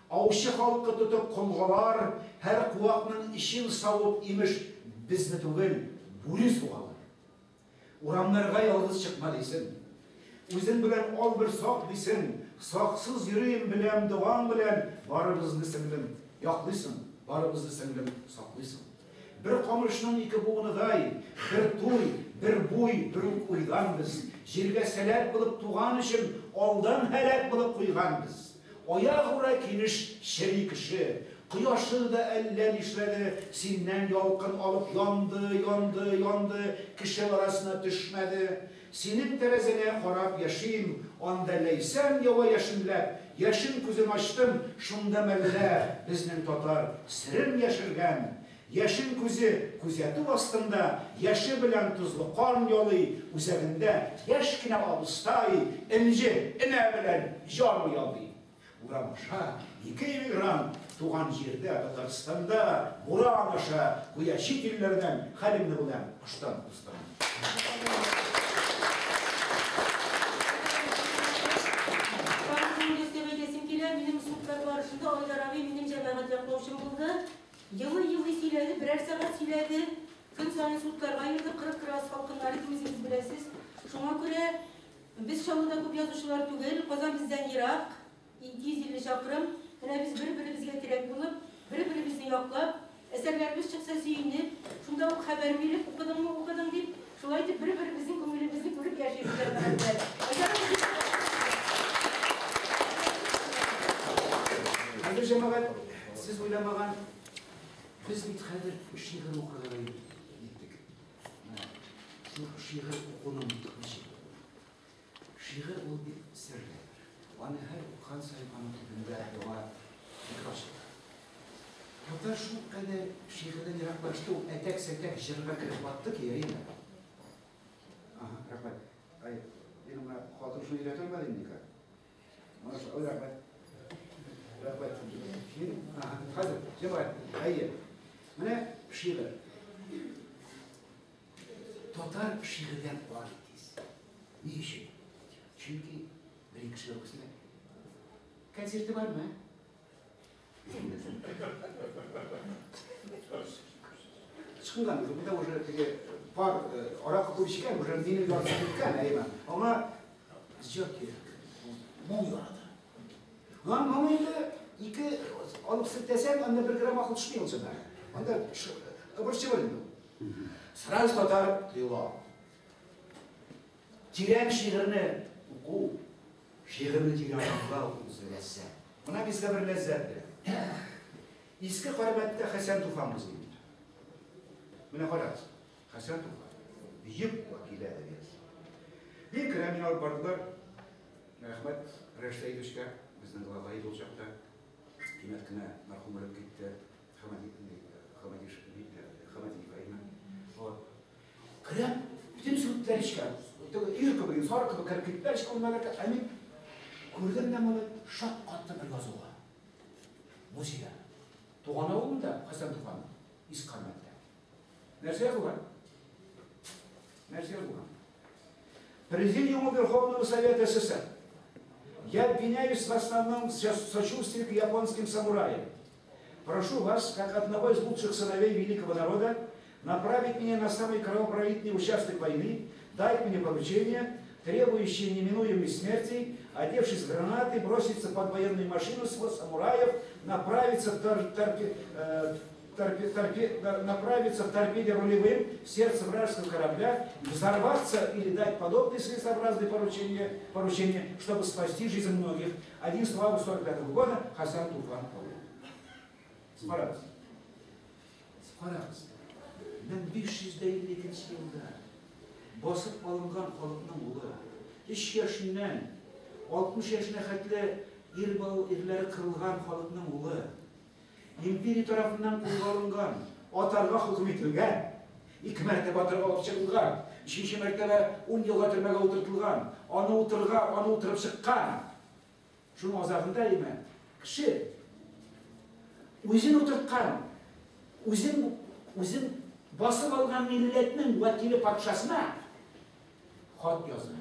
Аучы халкы тотып колгалар, һәр куакның эчен савып, имеш, безне түгел, бүре сугалар. Урамнарга ялгыз чыкма дисең. Үзең белән ал бер сак дисең. Саксыз йөрим, беләм, догаң белән барыбызны, сеңлем, яклыйсың, барыбызны, сеңлем, саклыйсың. Бер камышның ике буыныдай, бер туй, бер буй, бер үк уйдан без. Җиргә сәләт булып туган өчен алдан һәлак булып куйган без. Аягүрә килеш чери кеше. Кояшы да әллә нишләде, синнән ялкын алып янды, янды, янды, кеше арасына төшмәде. Синең тәрәзәңә карап яшим, анда ләйсән ява яшенләп, яшен күзен ачтым, шунда мәллә безнең татар серен яшергән. Яшен күзе күзәтү астында, яше белән тозлы кан ялый, үзәгендә яшь кенә абыстай, энҗе энә белән җан ялый. Урам аша ике иммигрант, туган җирдә, Татарстанда, буран аша, гүя чит илләрдән, хәлеңне беләм, коштан дустан. Тагын шуны өстәп әйтәсем килә, минем судлар барышында Айдар абый минем җәмәгать яклаучым булды. Елый-елый сөйләде, берәр сәгать сөйләде. Көн саен судларга йөрде, 40 градус салкыннар иде, үзегез беләсез. Шуңа күрә без Чаллыда күп язучылар түгел, Казан бездән ерак, 250 чакрым. Менә без бер-беребезгә терәк булып, бер-беребезне яклап, әсәрләребез чыкса сөенеп, шунда ук хәбәр биреп, укыдыңмы, укыдың дип, шулай итеп бер-беребезнең күңелебезне күреп яшибез җәмәгать. Хәзер җәмәгать, сез уйламаган, без бит хәзер шигырь укырга да җиттек. Шул шигырь укуның ничек? Шигырь ул бик серле. Аны һәр укыган саен аның төбендә яңа фикер ачыла. Татар шул кадәр шигырьдән ераклашты, ул әтәк-сәтәк җырга кереп батты ки, әйеме? Ага, рәхмәт. Ай, мин моңа хатын шуны өйрәтә алмады инде никак. Моны ой, рәхмәт. Рәхмәт. Мин, ага, хәзер, җәмәгать, әйе. Менә шигырь. Татар шигырьдән ары тиз. Ни өчен? Чөнки бер ике кеше укысында концерты бармы? Чыккан, монда уже теге пар аракы күп эчкән, уже минем яртысы беткән, әйме. Аңа җыр кирәк. Моң ярата. Аңа моң инде ике алып селтәсәң, анда бер грамм акыл төшми ул чында. Анда ыбыр-чыбыр инде ул. Сразу татар тоела. Тирән шигырьне уку, шигырьне тирән аңлау үзе ләззәт. Менә безгә бер ләззәт бирә. Иске Кармәттә Хәсән Туфан музее. Менә карагыз, Хәсән Туфан, бөек вәкил әдәбият. Мин керәм, мине алып бардылар. Рәхмәт Рәшит Әйдүшкә, безнең глава иде ул чакта. Кинәт кенә мәрхүм үлеп китте. Хәмәдиев әйме. Вот. Керәм, бөтен сүтләр эчкә. Өер кебек, сары кебек кереп киттеләр эчкә бүлмәләргә. Ә мин күрдем дә моны, шаккаттым бер язуга. Музейда. Туган авылында Хәсән Туфан, Иске Кармәттә. Нәрсә язылган? Нәрсә язылган? Президиуму Верховного Совета СССР. Я обвиняюсь в основном в сочувствии к японским самураям. Прошу вас, как одного из лучших сыновей великого народа, направить меня на самый кровопролитный участок войны, дать мне поручение, требующее неминуемой смерти, одевшись в гранаты, броситься под военную машину с самураев, направиться в торпеде рулевым в сердце вражеского корабля, взорваться или дать подобные целесообразные поручения, чтобы спасти жизнь многих. 11 августа 1945 года Хасан Туфан. Карагыз. Карагыз. 1552 елда басып алынган халыкның улы, 3 яшеннән 60 яшенә хәтле ир бал ирләре кырылган халыкның улы, империя тарафыннан кулга алынган, атарга хөкем ителгән, 2 мәртәбә атарга алып чыгылган, 3 мәртәбә 10 елга төрмәгә утыртылган, аны утырга, аны утырып чыккан. Шуның азагында име кеше үзен утырткан, үзен басып алган милләтнең вәкиле патшасына хат яза.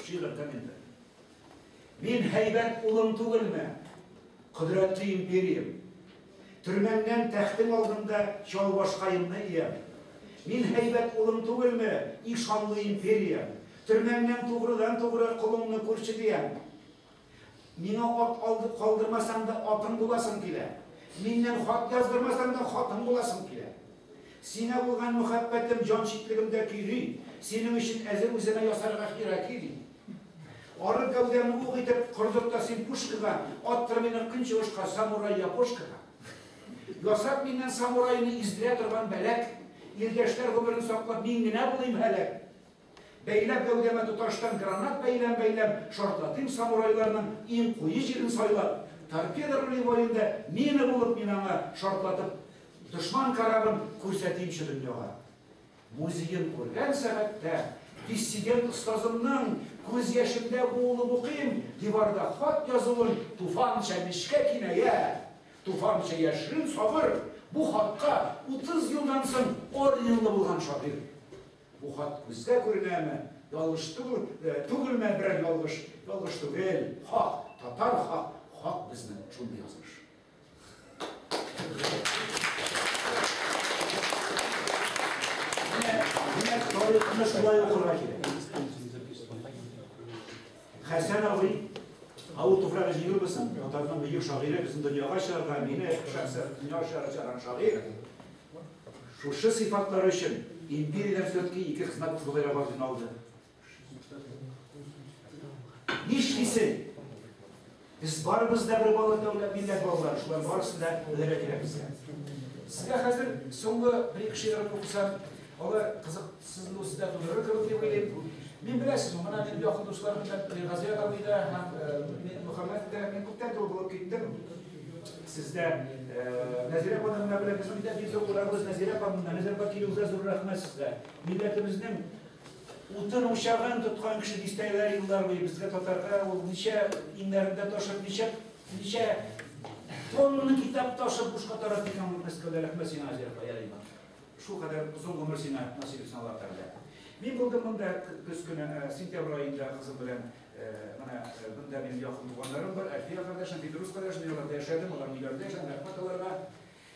Шигырь комментарий. Мин һәйбәт улым түгелме? Кодрәтле империям. Төрмәңнән тәхтең алдында чал башкаемны иям. Мин һәйбәт улым түгелме? И шанлы империям. Төрмәңнән тугрыдан-тугры колыңны күрче диям. Миңа ат алды калдырмасаң да атың буласың килә. Миннән хат яздырмасаң да хатың буласың килә. Сиңа булган мөхәббәтем җан читлегемдә көйри. Синең өчен әзер үземә ясарга хиракири. Арык гәүдәмне ук итеп кордырт та син пушкага, аттыр мине көнчыгышка, самурай япошкага. Ясап миннән самурайны издерә торган бәләк, илдәшләр гомерен саклап мин генә булыйм һәлак. Бәйләп гәүдәмә тоташтан гранат бәйләм-бәйләм, шартлатыйм самурайларның иң куе җирен сайлап. Торпеда рулевоенда мина булып мин аңа шартлатып, дошман корабын күрсәтимче дөньяга. Музеен күргән сәгатьтә диссидент остазымның күз яшемдә буылып укыйм, диварда хат язуын туфанча нечкә киная, туфанча яшерен сабыр. Бу хатка 30 елдан соң орденлы булган шагыйрь. Бу хат күзгә күренәме? Ялгыш түгел, түгелме берәр ялгыш? Ялгыш түгел. Хак, татар хак, хак безнең шундый язмыш. Менә тарихны шулай укырга кирәк. Хәсән абый, авыл туфрагы җиңел булсын, татарның бөек шагыйре, безнең дөньяга чыгарган, мине шәхсән дөньяга чыгарган шагыйрь. Шушы сыйфатлары өчен империядән все-таки 2 хезмәт кызыл байрак ордены алды. Нишлисең? Без барыбыз да бер бала дәүләт милләт балалары, шулар барысын да белергә кирәк безгә. Сезгә хәзер соңгы бер-ике шигырен укысам, алар кызыксызлык сездә тудырыр кебек дип уйлыйм. Мин беләсезме, менә минем якын дусларым белән Газият абый да һәм Мөхәммәд тә, мин күптән түгел булып киттем. Сездә Нәзирә апаның белән безнең бит бик зур кунагыбыз Нәзирә апа монда. Нәзирә апа килүегезгә зур рәхмәт сезгә. Милләтебезнең утын учагын тоткан кеше дистәләр еллар буе безгә татарга ул ничә иңнәрендә ташып, ничә тонна китап ташып бушка таратты икән ул Мәскәүдә. Рәхмәт сиңа, Нәзирә апа, ярыймы. Шул кадәр озын гомер сиңа насыйп итсен Аллаһ Тәгалә. Мин булдым монда көз көне, сентябрь аенда кызым белән, менә монда минем якын туганнарым бар, Әлфия кардәшем, Фидрус кардәшем, мин аларда яшәдем, алар өйләрендә яшәдем, рәхмәт аларга.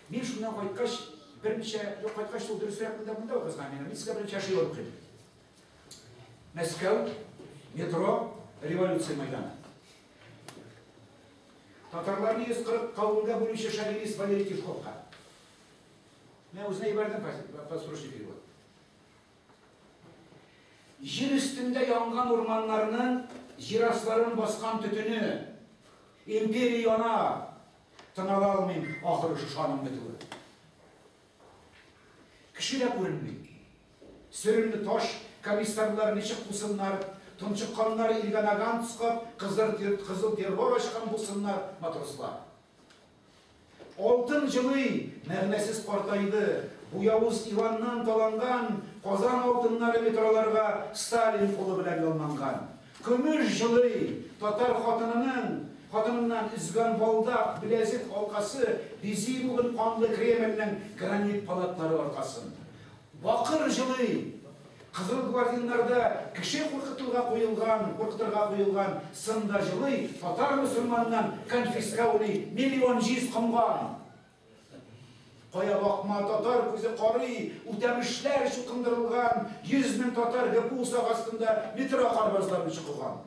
Мин шуннан кайткач, берничә, юк, кайткач ул дөресрәк монда монда укызган минем, мин сезгә берничә шигырь укыйм. Мәскәү, метро, революция майданы. Татарларны 140 кавымга бүлүче шовинист Валерий Тишковка. Мен үзенә ибәрдем подсрочный перевод. Җир өстендә янган урманнарның җир асларын баскан төтене, империя яна, тынала алмыйм, ахыры шушаның бетүе. Кеше дә күренми. Сөренле таш комиссарлар ничек кусыннар, тончыкканнар илгә наган тоскап, кызыл террор ачкан булсыннар матрослар. Алтын җылый, мәгънәсез картайды, бу явыз Иваннан таланган Казан алтыннары метроларга Сталин кулы белән ялманган. Көмеш җылый, татар хатынының хатыныннан өзгән балдак, беләзек алкасы бизи бүген канлы Кремльнең гранит палатлары аркасын. Бакыр җылый, кызыл гвардиннарда кеше куркытырга куелган, сында җылый, татар мөселманнан конфискаули миллион җиз комган. Кая бакма татар күзе карый, үтәмешләр чукындырылган, 100 мең татар ГПУ сак астында метро карбазларын чукыган.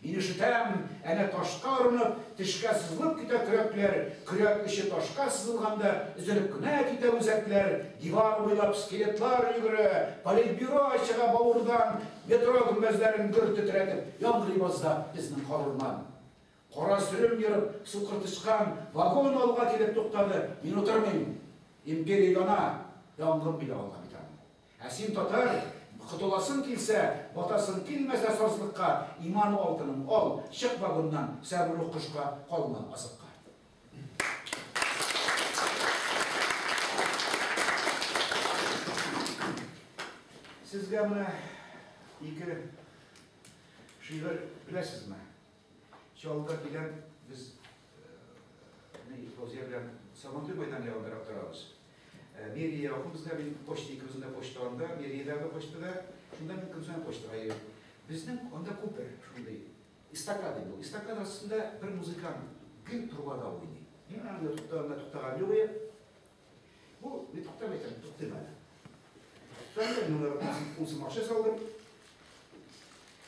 Мин ишетәм, әнә ташка орынып, тешкә сызылып китә көрәкләр, көрәк эче ташка сызылганда өзелеп кенә китә үзәкләр, дивар буйлап скелетлар йөгерә, политбюро чыга бавырдан, метро гөмбәзләрен гөр тетрәтеп, яңгырый базда безнең карурман. Кара сөрем ерып, сукыр тычкан, вагон алга килеп туктады, мин утырмыйм. Империя яна, янгын биле алган бит аны. Ә син, татар, котыласың килсә, батасың килмәсә сазлыкка, иман алтының ал, чык вагоннан, сәмруг кошка калма азыкка. Сезгә менә ике шигырь беләсезме? Чаллыда киләм, без Фаузия белән Сабантуй мәйданы янындарак торабыз. Мэрия якын безгә, мин почта икебезнең дә почта анда, мэриядәге почтада, шунда мин көн саен почтага йөрим. Безнең анда күпер шундый, эстакада инде ул. Эстакада астында бер музыкант гел трубада уйный. Мин анда туктаганда туктаган юк иде. Бу, мин туктап әйтәм, туктыйм әле. Туктадым, мин аларга ун сум акча салдым.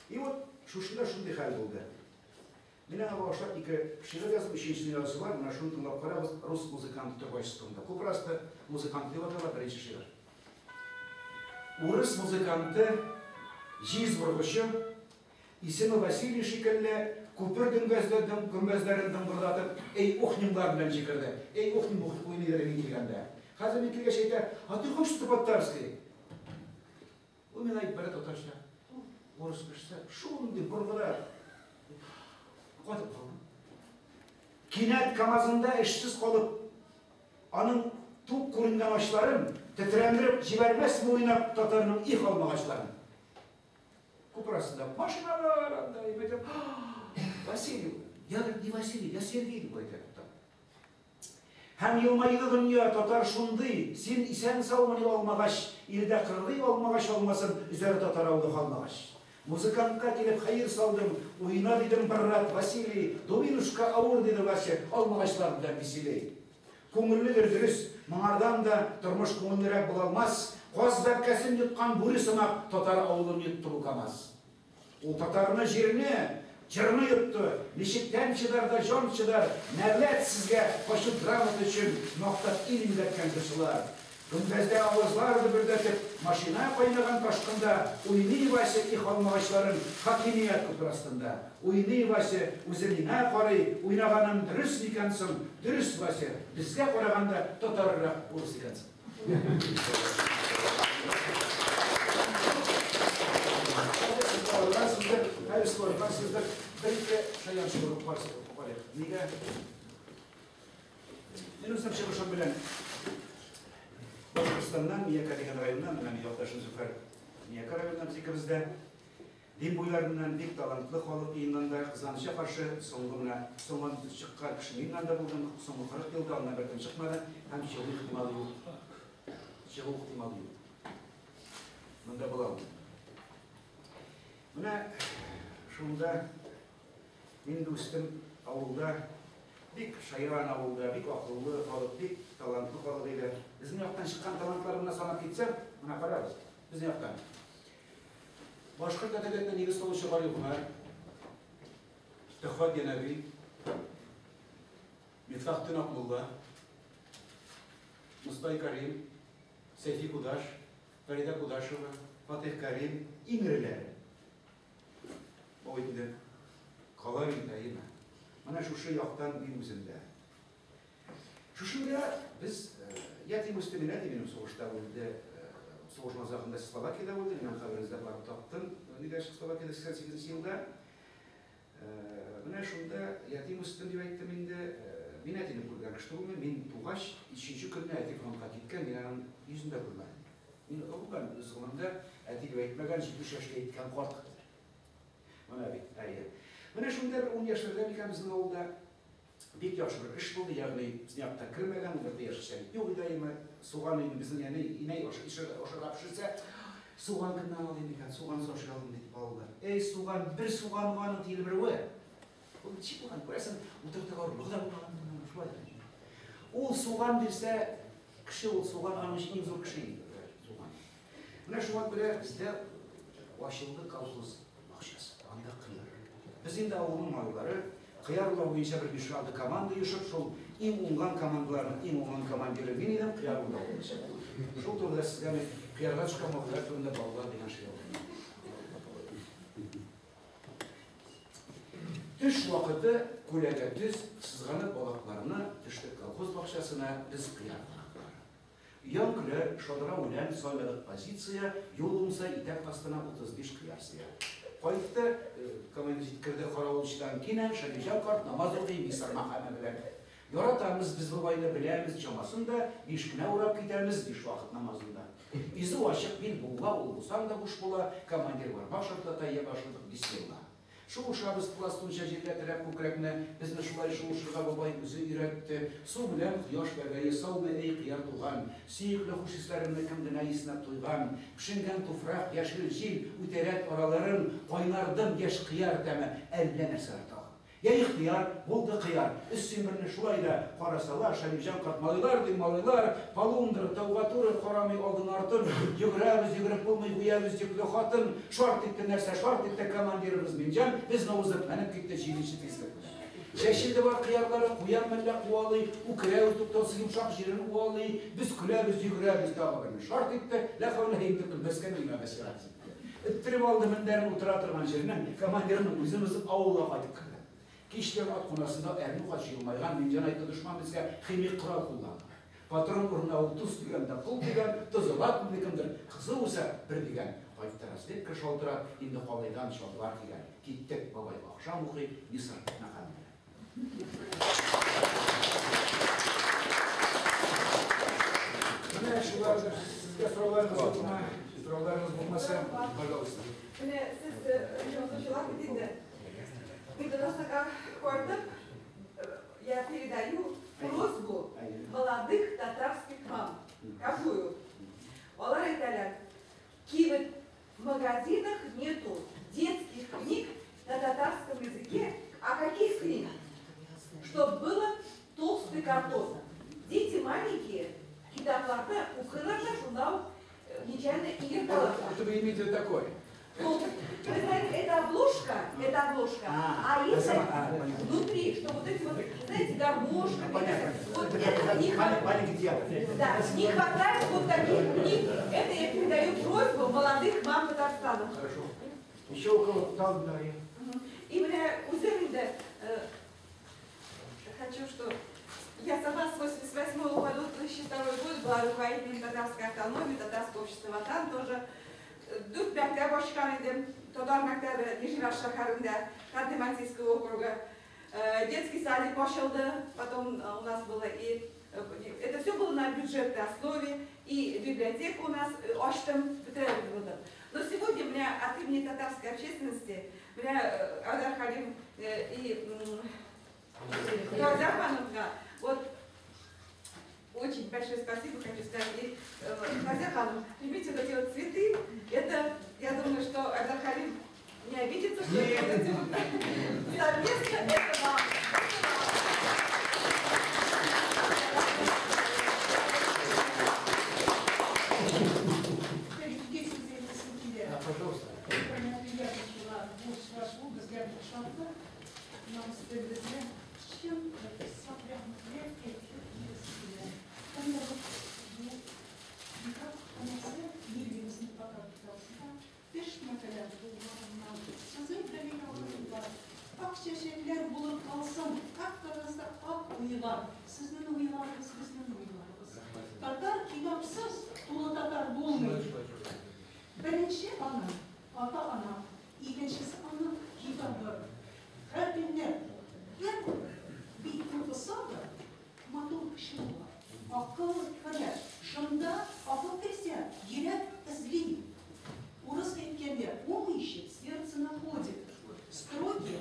И вот шушында шундый хәл булды. Мин аңа багышлап ике шигырь яздым, өченчесен язасы бар, менә шуны тыңлап карагыз, рус музыканты трубачысы турында. Күпер асты музыканты дип атала беренче шигырь. Урыс музыканты, җиз боргычы, исеме Василий шикелле, күпер гөмбәзләрен дыңгырдатып, эй ухнимлар белән җикерде. Эй ухним уйныйдыр мин килгәндә. Хәзер мин килгәч әйтә, а ты хочешь по-татарски? Ул миңа әйтеп бара татарча. Урыс кешесе шундый боргыда катып калдым. Кинәт КАМАЗында эшсез калып, аның тук күренгән ачларын тетрәндереп җибәрмәсме уйнап татарның их алмагачларын. Күпер астында машиналар анда, әйтәм, Василий, я говорит, не Василий, я Сергей, дип әйтә. Һәм елмайды дөнья, татар шундый, син исән-саумыни алмагач, илдә кыргый алмагач алмасын өзәр татар авылы калмагач. Музыкантка килеп хәер салдым, уйна дидем брат Василий, дубинушка авыр диде Вася, алмагачлар белән веселей. Күңелледер дөрес, моңардан да тормыш күңеллерәк була алмас, каз бәбкәсен йоткан бүре сымак татар авылын йотты бу КАМАЗ. Ул татарны, җирне, җырны йотты. Ничек тән чыдар да җан чыдар, нәләт сезгә качып грамота өчен мактап ил имгәткән җырчылар. Гөмбәздә авазлар дөбердәтеп, машина кайнаган ташкында уйный Вася их алмагачларын хакимият күпер астында. Уйный Вася, үзе миңа карый, уйнаганым дөрес микән соң? Дөрес, Вася, безгә караганда татаррак урыс икәнсең. Нигә? Мин үзем чыгышым белән Башкортстаннан, Миякә дигән районнан, менә минем якташым Зөфәр Миякә районыннан без икебез дә. Дим буйларыннан бик талантлы халык иеннан да, кызганычка каршы, соңгы менә соңгы чыккан кеше миннән дә булдым, соңгы 40 елда аннан беркем чыкмады һәм чыгу ихтималы юк. Чыгу ихтималы юк. Монда була алмый. Менә шунда мин инде үстем авылда, бик шаян авылда, бик акыллы халык, бик талантлы халык иде. Безнең яктан чыккан талантларны санап китсәм, менә карагыз, безнең яктан. Башкорт әдәбиятына нигез салучы Гали Гомәр, Төхфәт Янәви, Мифтахтин Акмулла, Мостай Карим, Сәйфи Кудаш, Фәридә Кудашева, Фатих Карим, иң эреләре. Бу инде кала инде, әйеме? Менә шушы яктан мин үзем дә. Шушында без ятим үсте мин, әти минем сугышта үлде. Сугышның азагында Словакиядә үлде. Мин аның каберен эзләп барып таптым. Нидә Словакиядә 88 елда. Менә шунда ятим үстем дип әйттем инде. Мин әтине күргән кеше түгелмен. Мин тугач, өченче көнне әти фронтка киткән, мин аның йөзен дә күрмәдем. Мин гомумән үз гомеремдә әти дип әйтмәгән, 70 яшькә җиткән карт хәзер. Менә бит, әйе. Менә шунда бер 10 яшьләрдә микән безнең авылда бик яхшы бер эш булды, ягъни безнең якта кермәгән, ул бердә яшелчә бит юк иде, әйеме. Суган инде безнең әни, инәй ашарга пешерсә, суган кемнән алыйм икән, сугансыз ашый алмыйм дип балалар. Эй, суган, бер суганга аның тилмерүе. Ул ничек булган, күрәсең, утыртырга орлыгы да булмаган, шулай. Ул суган бирсә, кеше ул суган аның өчен иң зур кеше инде, суган. Менә шуңа күрә бездә ачылды колхоз бакчасы, анда кыяр. Без инде авылның малайлары, кыяр урау буенча бер биш-алты команда оешып, шул иң уңган командаларның иң уңган командиры мин идем, кыяр урау буенча. Шул турыда сезгә мин кыярга төшкән малайлар турында балалар дигән шигырь укыйм. Төш вакыты күләгә төз сызганып балакларны төштек колхоз бакчасына без кыяр кунаклары. Өянкеләр, шадра үлән, сайладык позиция, юл уңса итәк астына 35 кыяр сыя. Кайтты, командир җиткерде каравылчыдан кинән, Шәрифҗан карт намаз укый Мисыр мәкаме белән. Яратамыз без бабайны, беләмез чамасын да, биш кенә урап китәмез биш вакыт намазында. Изү ачык, бил буыла, ул булсаң да буш була, командир бармак шартлата, я башлык бисмилла. Шуышабыз пластунча җиргә терәп күкрәкне, безне шулай шуышырга бабай үзе өйрәтте. Су белән кояш бәбәе, саумы әй кыяр туган, сөекле хуш исләремне кем генә иснәп туйган. Пешенгән туфрак, яшел җил, үтәрәт араларын, кайнар дым, яшь кыяр тәме, әллә нәрсәләр тагын. Я ихтыяр, булды кыяр. Өс берне шулай да карасалар, Шәрифҗан карт, малайлар ди, малайлар, полундра, тауга туры, карамый алдын артын, йөгерәбез, йөгереп булмый, гүябез йөкле хатын, шарт итте нәрсә, шарт итте командирыбыз Минҗан, безне узып менеп китте җиденче тизлек белән. Чәчелде бар кыярлары, куян мәллә куалый, үкерәбез туктаусыз йомшак җирен уалый, без көләбез, йөгерәбез тагы берне шарт итте, лә хәүлә инде көлмәскә миңа да чират җитте. Эттереп алды мендәрен утыра торган җиреннән, командирның үзен узып авылга кайтып керде. Кичләр ат кунасында әрнү качы елмайган Минҗан айтты, дошман безгә химик корал кулланган. Патрон урынына ул тоз дигән дә кул дигән, тозы латунный кемдер, кызы үсә бер дигән. Кайтты разведка шалтырат, инде калайдан чалбар дигән. Киттек, бабай ахшам укый, Мисыр мәкаме белән. Менә шулардыр. Сезгә сорауларыгыз юкмы? Сорауларыгыз булмаса, пожалуйста. Менә сез язучылар бит инде. Кайтып, я передаю просьбу молодых татарских мам. Какую? Алар әйтәләр, кибет в магазинах нету детских книг на татарском языке. А каких книг? Чтоб было толстый картон. Дети маленькие, китапларны укыйлар да шунда ук нечаянно иерталар. Это вы имеете в виду такое? Ну, вы знаете, это обложка, а если внутри, что вот эти вот, знаете, гармошка, вот это не хватает. Да, не хватает вот таких книг. Это я передаю просьбу молодых мам Татарстана. Хорошо. Еще у кого там, да. И менә үзем инде хочу, что я сама с 88 по 2002 год была руководителем татарской автономии, татарского общества «Ватан» тоже. Дүрт мәктәп ачкан идем. Татар мәктәбе Нижний шәһәрендә, Ханты-Мансийского округа. Детский садик ачылды, потом у нас было и... Это все было на бюджетной основе, и библиотека у нас ачтым, было. Но сегодня у меня от имени татарской общественности, у меня Айдар Халим и Фәүзия ханымга, вот очень большое спасибо хочу сказать. И Фәүзия ханым, примите вот эти вот цветы. Это, я думаю, что Айдар Халим не обидится, что это совместно это вам. Пожалуйста. Ак чәчәкләр булып калсын, ак кәгазьдә ак уйлар, сезнең уйларыгыз, безнең уйларыбыз. Татар китапсыз тулы татар булмый. Беренче ана, ата-ана, икенчесе аның китабы. Һәр көнне бер бит укыса да, матур кеше була. Акыл керә. Шунда акыл керсә, йөрәк эзли. Урыс әйткәндә, ум ищет, сердце находит. Строки,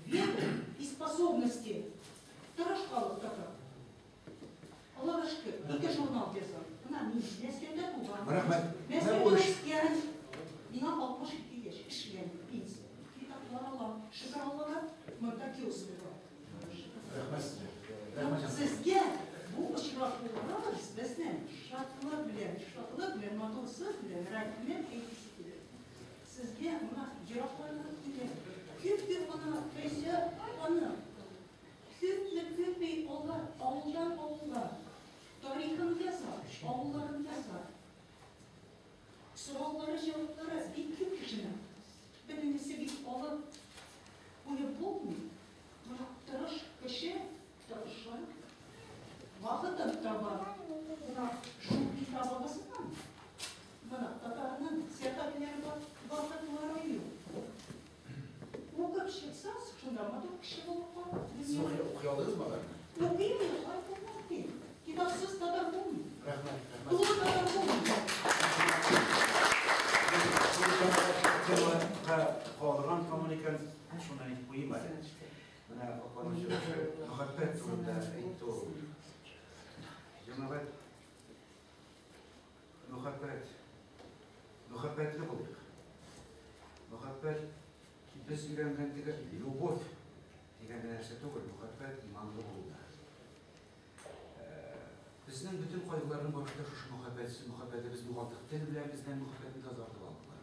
веру и способности. Тырыш халык татар. Аллага шөкер, ике журнал язам. Менә мин Мәскәүдә туган. Рәхмәт. Мәскәүдә үскән. Миңа 62 яшь, эшләм, пенсия. Китаплар алам. Шөкер Аллага, монда киоск бар. Рәхмәт сезгә. Рәхмәт. Сезгә бу очрашулар безнең шатлык белән, матур сүз белән, рәхмәт әйтәсе килә. Сезгә менә ераклардан килә. Күпме ана, Фәүзия ханым, күпме алар авылдан авылга тарихын яза, авылларын яза. Сораулары, җаваплары бик күп кешенең. Бөтенесе бик алып куеп булмый. Менә тырыш кеше тырыша, вакытын таба. Менә шул китап Онытырмын икән, шуны әйтеп куйыйм әле. Менә апаның чыгышы мәхәббәт турында әйтте ул. Җәмәгать, мәхәббәт, мәхәббәтле булыйк. Мәхәббәт без өйрәнгән теге любовь дигән нәрсә түгел, мәхәббәт иманлы булу. Безнең бөтен кайгыларның башында шушы мәхәббәтсез мәхәббәтебез югалттык. Тел белән бездән мәхәббәтне тазартып алдылар.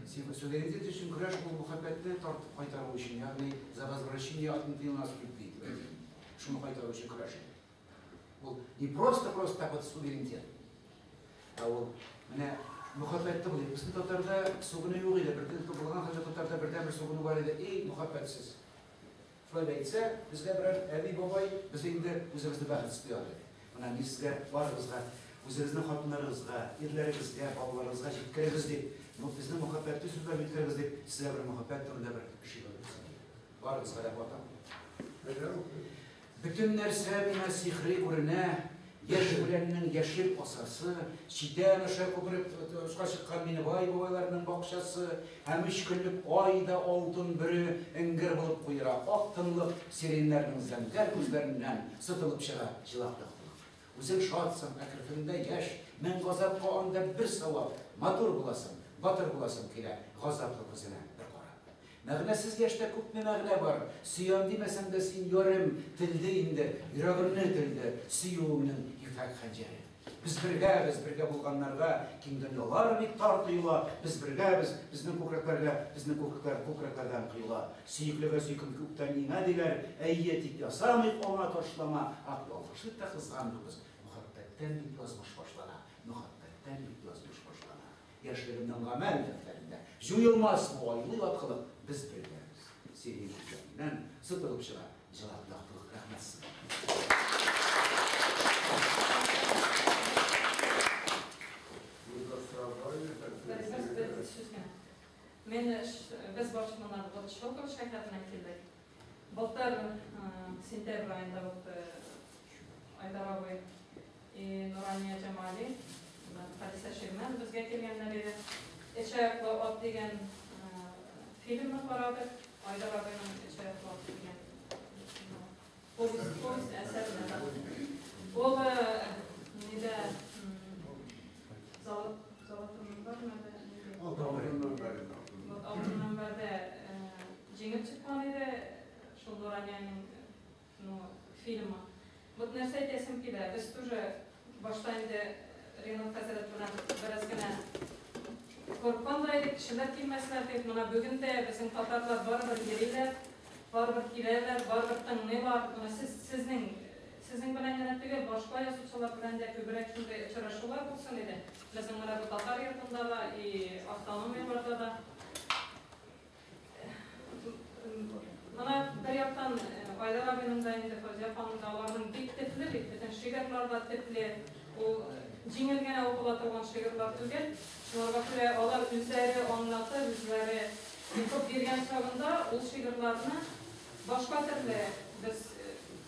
Суверенитет өчен көрәш ул мәхәббәтне тартып кайтару өчен, ягъни за возвращение отнятой у нас любви. Шуны кайтару өчен көрәш. Ул не просто-просто так вот суверенитет. Ә ул менә мәхәббәтле булыйк. Безнең татарда сүгенү юк иде. Бер булган хәлдә татарда бердәнбер сүгенү бар иде. Эй, мәхәббәтсез. Шулай әйтсә, безгә берәр әби бабай, без инде үзебезне бәхетсез тоя идек. Менә мин сезгә барыгызга, үзегезнең хатыннарыгызга, ирләрегезгә, балаларыгызга җиткерегез дип, безнең мәхәббәтле сүзләр җиткерегез дип, сезгә бер мәхәббәт турында бер шигырь сөйлим. Барыгызга да ватан. Бөтен нәрсә миңа сихри күренә, яшь үләннең яшел асасы, читән аша күпереп очка чыккан Минебай бабайларының бакчасы, һәм өч көнлек ай да алтын бөре эңгер булып куера, ак тынлык сиреннәрнең зәңгәр күзләреннән сытылып чыга җылак яктылык. Үзең шатсың, ә керфегеңдә яшь, мең газапка анда бер савап, матур буласың, батыр буласың килә, газаплы күзенә бер карап. Мәгънәсез яшьтә күпме мәгънә бар, сөям димәсәң дә син ярым, телде инде, йөрәгемне телде, сөюемнең ефәк хәнҗәре. Без бергә, без бергә булганнарга киң дөньялар бит тар тоела, без бергә, без, безнең күкрәкләргә, безнең күкрәкләр күкрәкләрдән коела. Сөеклегә сөйкем күктән иңә диләр, әйе, тик ясамыйк аңа ташлама, ак ялгышлык та кызганмыйбыз. Мәхәббәттән бит язмыш башлана, мәхәббәттән бит язмыш башлана. Яшьлегемнең гамәл дәфтәрендә җуелмас бу айлы яткылык, без бергәбез. Сирень күзләреннән сытылып чыга җылак яктылык. Рәхмәт сезгә. Без Барселонада вот Щелково шәһәренә килдек. Былтыр сентябрь айында вот Айдар абый и Нурания Джамали, Хадисә Ширмән безгә килгәннәр иде. Өч аяклы ат дигән фильмны карадык. Айдар абыйның Өч аяклы ат дигән повесть әсәренә. Ул нидә Золотой мөнбәр Алтын мөнбәрдә җиңеп чыккан иде шул Нуранияның фильмы. Вот нәрсә әйтәсем килә, без тоже башта инде Ринат хәзрәт белән бераз генә курыккан да идек, кешеләр килмәсләр дип. Менә бүген дә безнең татарлар барыбер йөриләр, барыбер киләләр, барыбер тыңлыйлар. Менә сезнең белән генә түгел, башка язучылар белән дә күбрәк шундый очрашулар булсын иде. Безнең менә бу татар йортында да, и автономияларда да. Менә бер яктан Айдар абыйның да инде, Фәүзия ханым да, аларның бик төпле бит, бөтен шигырьләр дә төпле. Ул җиңел генә укыла торган шигырьләр түгел. Шуларга күрә алар үзләре аңлатып, үзләре укып биргән чагында ул шигырьләрне башка төрле без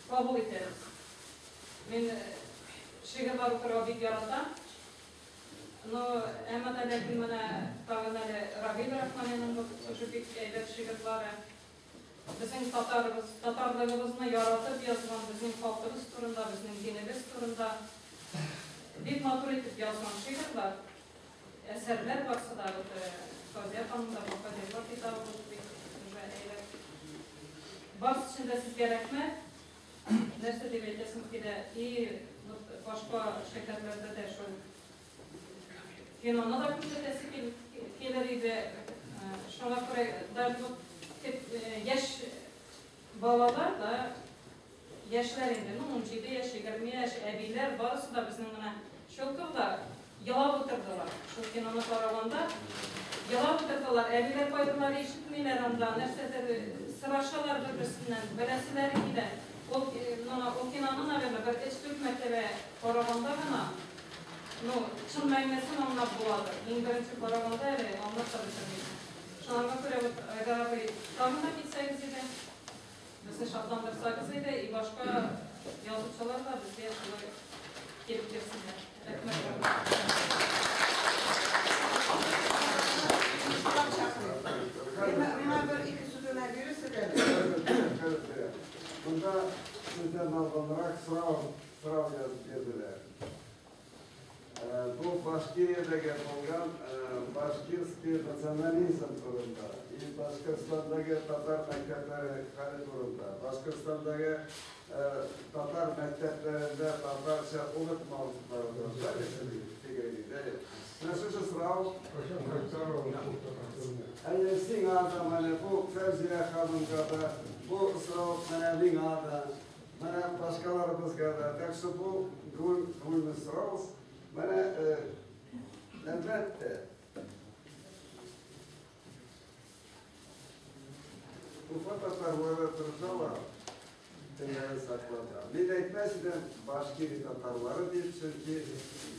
кабул итәбез. Мин шигырьләр укырга бик яратам. Но әмма дә ләкин менә тагын әле Равил Рахманинның шушы бик әйбәт шигырьләре. Безнең татарыбыз, татарлыгыбызны яратып язган, безнең халкыбыз турында, безнең динебез турында бик матур итеп язган шигырьләр, әсәрләр барсы да, вот Фәүзия ханым да, Бакадирлар китабы бик уже әйбәт. Барысы өчен дә сезгә рәхмәт. Нәрсә дип әйтәсем килә, и вот башка шәһәрләрдә дә шул киноны да күрсәтәсе килер иде. Шуңа күрә даже вот яшь балалар да, яшьләр инде, ну, 17 яшь, 20 яшь, әбиләр, барысы да безнең менә Щелковда елап утырдылар. Шул киноны караганда елап утырдылар. Әбиләр кайберләре ишетмиләр анда, нәрсәдер сорашалар бер-берсеннән, беләселәре килә. Ул киноны, наверное, бер өч-дүрт мәртәбә караганда гына, ну, чын мәгънәсен аңлап буладыр. Иң беренче караганда әле аңлап та бетермисең. Шуңа күрә вот Айдар абый, тагын да китсәгез иде, безне шатландырсагыз иде, и башка язучылар да безгә шулай килеп керсеннәр. Рәхмәт. Миңа бер ике Башкириядәге булган башкирский национализм турында, и Башкортстандагы татар мәктәпләре хәле турында, Башкортстандагы татар мәктәпләрендә татарча укытмаулары турында фикерегез. Менә шушы сорау. Әйе, сиңа да, менә бу Фәүзия ханымга да, бу сорау менә миңа да, менә башкаларыбызга да. Так что бу гомуми сорау. Менә, әлбәттә, Уфа татарлары тырышалар телләрен сакларга. Мин әйтмәс идем Башкирия татарлары дип, чөнки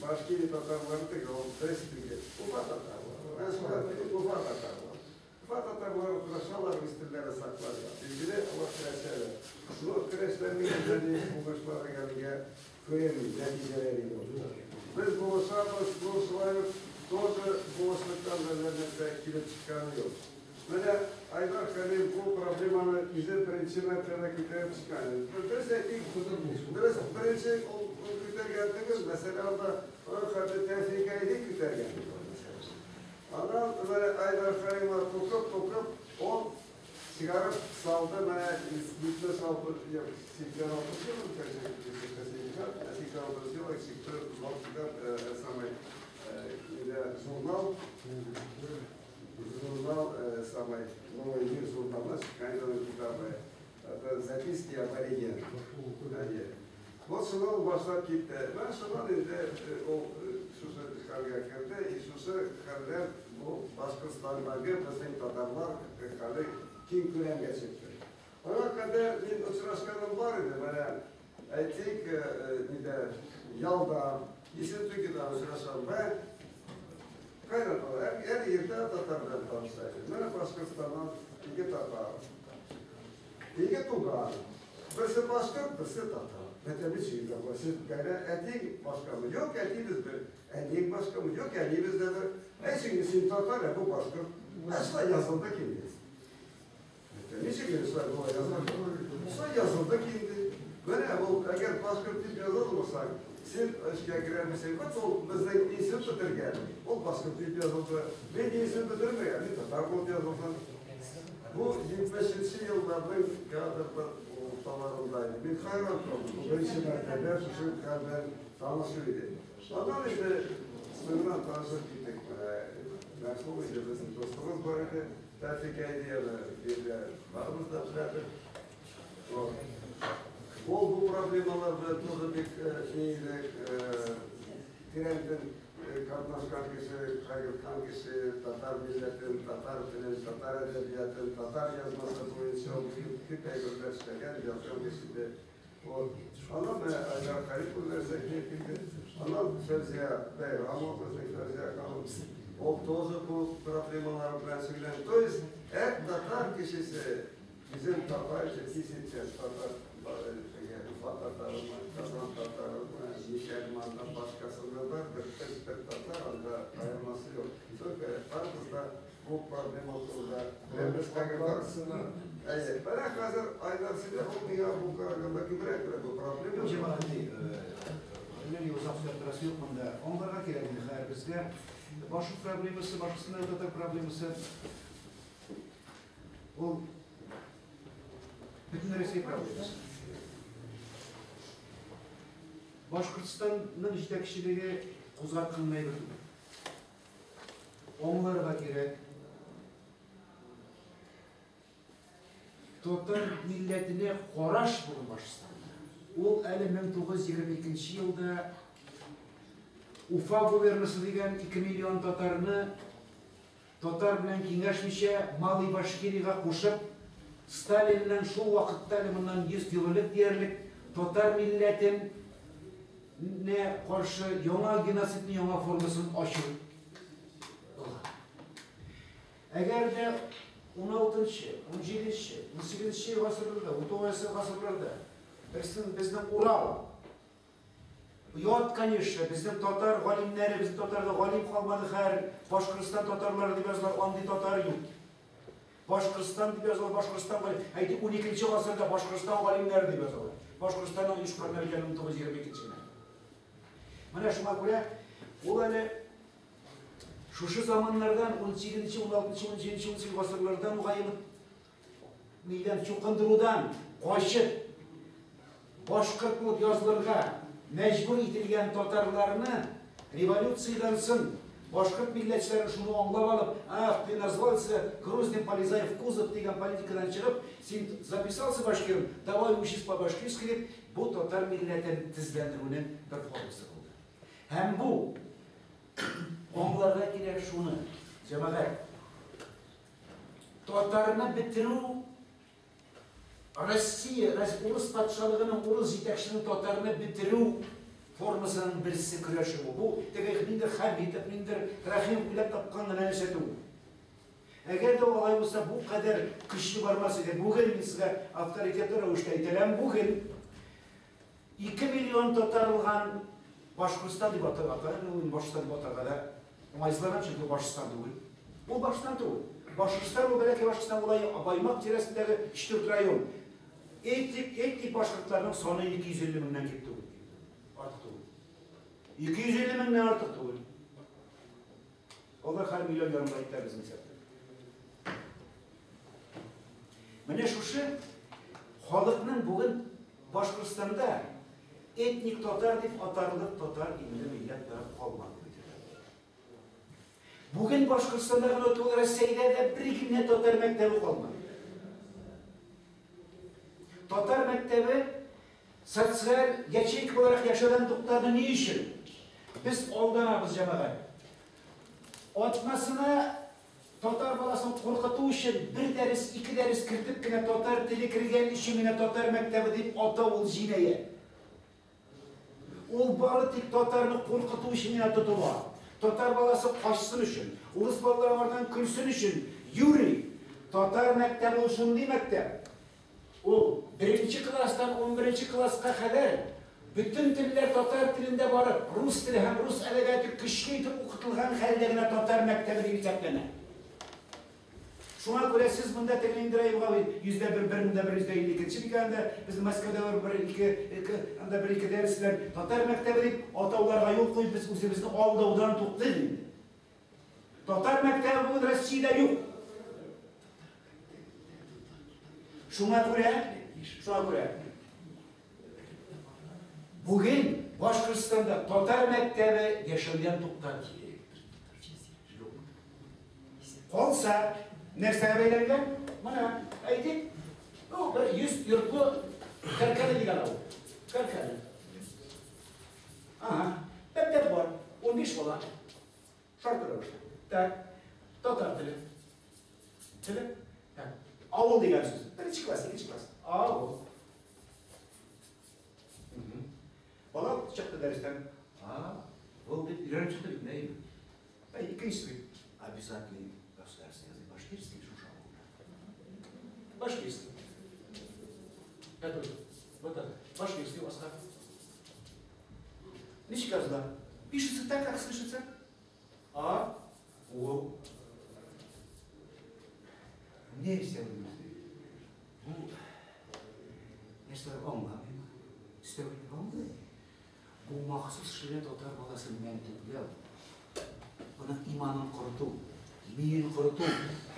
Башкирия татарлары түгел, ул дөрес түгел. Уфа татарлары. Менә шулай Уфа татарлары. Уфа татарлары тырышалар үз телләрен сакларга. Билгеле, алар көрәшәләр. Но көрәшләрнең әллә уңышлары әлегә күренми, нәтиҗәләре юк. Без булышабыз, бу шулай ук тоже булышлыктан әллә нәрсә килеп чыкканы юк. Менә Айдар Хәлим бу проблеманы үзе беренче мәртәбә күтәреп чыккан. Дөрес әйтик, дөрес, беренче ул күтәргән түгел, мәсәлә анда хәтта Тәүфик Әйди күтәргән. Аннан менә Айдар Хәлим тукып-тукып, ул чыгарып салды, менә 76, 86 ел, 86 ел чыкты, самый журнал, журнал, самый «Новый мир» журналы, чыккан китабы, это записки абориген. Вот шуннан башлап китте. Менә шуннан инде ул шушы хәлгә керде, и шушы хәлдән бу Башкортстандагы безнең татарлар хәле киң күләмгә чыкты. Аңа кадәр мин очрашканым бар иде, менә әйтик, нидә, Ялда, Ессентукида очрашам, кайда һәр иртә татар белән таныша идем. Менә Башкортстаннан ике татар, ике туган. Берсе башкорт, берсе татар. Мәтәле җыйда бар. Сез гәнә әтиң башкамы? Юк, әтибез бер. Әниең башкамы? Юк, әниебез дә бер. Әй, син татар, ә бу башкорт. Ә шулай язылды инде. Ничек инде шулай була язылды? Шулай язылды инде. Менә ул әгәр башкорт дип язылмасаң, син эшкә керәмесең, вот ул безнең исем бетергән. Ул башкорт дип язылды. Мин исем бетермәгән, мин татар булып язылдым. Бу 70 елларның кадрлар урталарында иде. Мин хайран калдым. Бу беренче мәртәбә шушы хәл белән танышу иде. Аннан инде соңыннан танышып киттек. Мәрхүм инде безнең дустыбыз бар иде. Тәүфик Әйди, биргә барыбыз да беләбез. Ул бу проблемалар белән тоже бик тирәнтен катнашкан кеше, кайгырткан кеше, татар милләтен, татар телен, татар әдәбиятын, татар язмасы буенча ул күп әйберләр эшләгән, язган кеше иде. Вот. Аннан менә Айдар Харипов нәрсә килеп килде. Аннан Фәүзия Бәйрамова, безнең Фәүзия ханым, ул тоже бу проблемалар белән шөгыльләнә. То есть, һәр татар кешесе, безнең татар кеше, татар, Уфа татарымы, Казан татарымы, Мишәрманнан башкасында да бер бер татар, анда аермасы юк. Только барыбыз да бу проблема турында беләбез, кайгыртабыз. Әйе, менә хәзер Айдар сөйләп, ул миңа бу караганда күбрәк белә бу проблема. Җәмәгать, әллә ни озак сөйләп торасы юк монда. Аңларга кирәк инде хәзер безгә. Башкорт проблемасы, Башкортстанда татар проблемасы ул бөтен Рәсәй проблемасы. Башкортстанның җитәкчелеге кузгаткан әйбер түгел. Аңларга кирәк. Татар милләтенә караш бүген Башкортстанда. Ул әле 1922 елда Уфа губернасы дигән 2 миллион татарны татар белән киңәшмичә Малый Башкирияга кушып, Сталиннан шул вакытта әле моннан 100 ел элек диярлек татар милләтен не каршы яңа геноцидның яңа формасын ачу. Әгәр дә 16-нчы, 17-нче, 18-нче гасырларда, 19-нчы гасырларда безнең Урал, ят, конечно, безнең татар галимнәре, безнең татарда галим калмады хәер, Башкортстан татарлары дип язалар, андый татар юк. Башкортстан дип язалар, Башкортстан галим. Әйтик, 12 гасырда Башкортстан галимнәре дип язалар. Башкортстанның оешканнары икән 1922 елда. Менә шуңа күрә ул әле Шушы заманнардан 18, 16, 17, 18 гасырлардан ук нидән чукындырудан качып башкорт булып язылырга мәҗбүр ителгән татарларны революциядән соң башкорт милләтчеләре шуны аңлап алып, ах, ты назвался грузным, полезай в кузов дигән политикадан чыгып, син записался башкиром, давай учись по-башкирски дип, бу татар милләтен тезләндерүнең бер формасы булды. Һәм бу аңларга кирәк шуны, җәмәгать. Татарны бетерү Россия, урыс патшалыгының, урыс җитәкчесенең татарны бетерү формасының берсе көрәше бу. Бу теге ниндидер Хәмитов, ниндидер Рәхимов уйлап тапкан гына нәрсә түгел. Әгәр дә алай булса, бу кадәр көчле бармас иде. Бүген мин сезгә авторитетлы рәвештә әйтәм, бүген 2 миллион татар булган Башкортстан дип аталган, мин Башкортстан дип атарга да уңайсызланам, чөнки Башкортстан түгел. Ул Башкортстан түгел. Башкортстан ул бәләкәй Башкортстан улай Баймак тирәсендәге 3-4 район. Этник башкортларның саны 250 меңнән ким түгел. Артык түгел. 250 меңнән артык түгел. Алар һәр миллион ярымга җитә безнең исәптә. Менә шушы халыкның бүген Башкортстанда этник татар дип атарлык татар инде милләт буларак калмады. Бүген Башкортстанда гына түгел, Россиядә дә бер генә татар мәктәбе калмады. Татар мәктәбе социаль ячейка буларак яшәүдән туктады ни өчен? Без алданабыз, җәмәгать. Атнасына татар баласын куркыту өчен бер дәрес, ике дәрес кертеп кенә татар теле кергән өчен генә татар мәктәбе дип атау ул җинаять. Ул бары тик татарны куркыту өчен генә тотыла. Татар баласы качсын өчен, урыс балалары аңардан көлсен өчен юри. Татар мәктәбе ул шундый мәктәп. Ул 1 класстан 11 класска кадәр бөтен телләр татар телендә барып, рус теле һәм рус әдәбияты көчле итеп укытылган хәлдә генә татар мәктәбе дип исәпләнә. Шуңа күрә сез монда теге Индраевга 101, 1152 микәнендә, без Мәскәүдә бар бер ике, анда бер ике дәресләр татар мәктәбе дип атауларга юл куеп без үзебезне алдаудан туктыйк инде. Татар мәктәбе бүген Россиядә юк. Шуңа күрә бүген Башкортстанда татар мәктәбе яшәүдән туктады. Калса, нәрсәгә бәйләнгән? Менә, әйтик, ну, бер 100 йортлы Кәркәле дигән авыл. Кәркәле. Ага, мәктәп бар, 15 бала. Шартлы рәвештә. Так, татар теле. Теле. Так, авыл дигән сүз. Беренче класс, икенче класс. Авыл. Бала чыкты дәрестән. А, ул дип өйрәнеп чыкты бит, нәйме? Ә, икенчесе бит. Обязательный государственный язык башкирский, шушы авылда. Башкирский. Это вот так. Башкирский, Оскар. Ничек языла? Пишется так, как слышится. А, О. Нәрсә бу? Нәрсә аңламыйм. Өстәвен аңлый. Бу махсус эшләгән татар баласын мәнтекләү. Аның иманын корыту, миен корыту,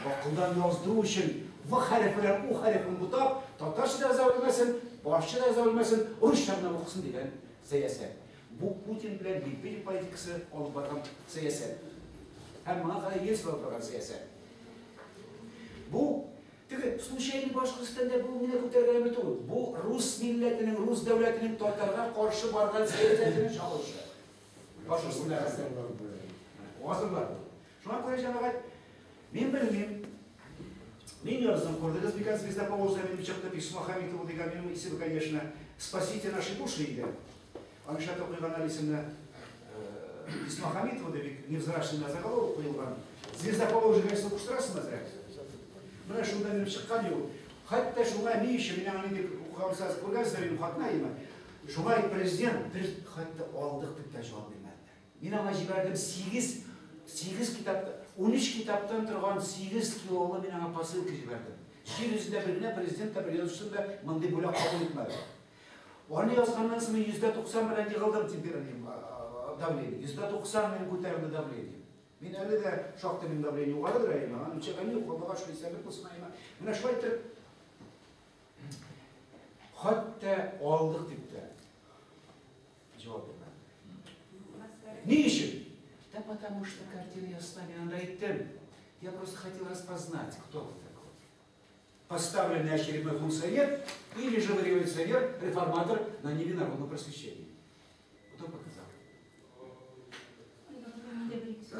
акылдан яздыру өчен В хәрефе белән У хәрефен бутап, татарча да яза белмәсен, башча да яза белмәсен, русча гына укысын дигән сәясәт. Бу Путин белән Медведев политикасы алып барган сәясәт. Һәм моңа кадәр Ельцин алып барган сәясәт. Бу теге случайно Башкортстанда бу генә күтәргән түгел. Бу рус милләтенең, рус дәүләтенең татарга каршы барган сәясәтенең чагылышы. Башкортстанда гасырлар. Шуңа күрә җәмәгать, мин белмим. Мин яздым, күрдегез микән, Звезда Поволжья минем чыкты, письмо Хамитову дигән минем исеме, конечно, Спасите наши души иде. Аны шәт укыйган исемне письмо Хамитову дип невзрачный на заголовок куелган. Звезда Поволжья газетасын укыштырасызмы әзрәк? Менә шунда минем чыккан юл. Хәтта шуңа ни өчен мин аны инде укыгансыз күргәнсез минем хатны әйеме? Шуңа президент бер хәтта алдык дип тә җавап бирмәде. Мин аңа җибәрдем 8 китап, 13 китаптан торган 8 килолы мин аңа посылка җибәрдем. Җир йөзендә бер генә президент та бер язучы да мондый бүләк кабул итмәде. Аны язганнан соң мин 90% белән егылдым температура, давление. 90% минем күтәрелде давление. Мин әле дә шактый минем давление югарыдыр әйме, аны үлчәгән юк, Аллага шөкер, исәнлек булсын әйме. Менә шулай итеп, хәтта алдык дип тә җавап бирмәде. Ни өчен? Да потому что картина ясна, мин анда әйттем. Я просто хотел распознать, кто вы такой. Поставленный очередной функционер или же вы революционер, реформатор на ниве народного просвещения. Вот он показал.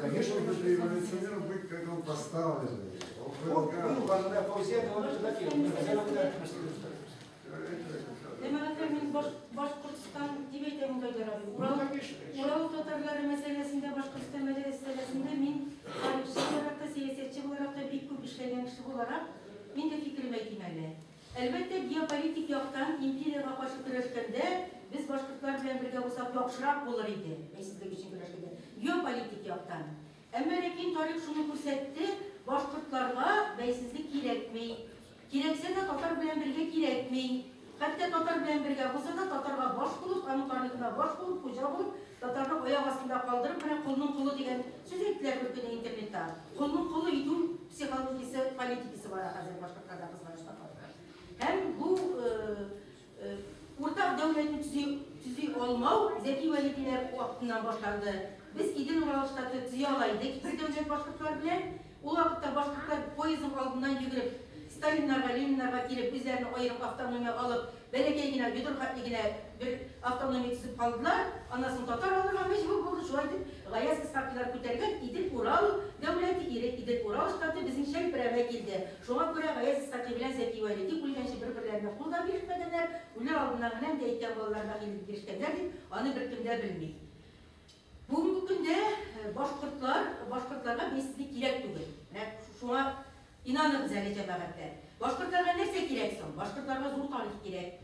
Конечно, он же революционером быть, когда он поставленный. Он был, Фаузия, он Дәмәгатьләр, мин Башкортстан дип әйтәм инде, Айдар абый. Урал татарлары мәсьәләсендә, Башкортстан мәсьәләсендә мин тарихчы буларак та, сәясәтче буларак та бик күп эшләгән кеше буларак, мин дә фикерем әйтим әле. Әлбәттә, геополитик яктан империягә каршы көрәшкәндә без башкортлар белән бергә булсак яхшырак булыр иде, бәйсезлек өчен көрәшкәндә. Геополитик яктан. Әмма ләкин тарих шуны күрсәтте, башкортларга бәйсезлек кирәкми. Кирәксә дә татар белән бергә кирәкми. Хәтта татар белән бергә булса да татарга баш булып, аның тарихына баш булып, хуҗа булып, татарны аяк астында калдырып, менә колның колы дигән сүз әйттеләр бер көнне интернетта. Колның колы итү психологиясе, политикасы бар хәзер башкортларда, кызганычка каршы. Һәм бу уртак дәүләтне төзи алмау Зәки Вәлидиләр вакытыннан башланды. Без Идел Урал штаты төзи ала идек бер дәүләт башкортлар белән. Ул вакытта башкортлар поездның алдыннан йөгереп, Сталиннарга, Лениннарга килеп, үзләренә аерым автономия алып, бәләкәй генә, йодрык хәтле генә бер автономия төзеп калдылар. Аннан соң татар алырга мәҗбүр булды. Шулай итеп, Гаяз Исхакыйлар күтәргән Идел-Урал дәүләте, Идел-Урал штаты безнең чәлперәмә килде. Шуңа күрә Гаяз Исхакый белән Зәки Вәлиди үлгәнче бер-берләренә кул да бирешмәгәннәр, үләр алдыннан гына инде әйткән балаларга килеп бирешкәннәр дип, аны беркем дә белми. Бүгенге көндә башкортлар, башкортларга бәйсезлек кирәк түгел. Менә шуңа инаныгыз әле, җәмәгатьләр. Башкортларга нәрсә кирәк соң? Башкортларга зур тарих кирәк.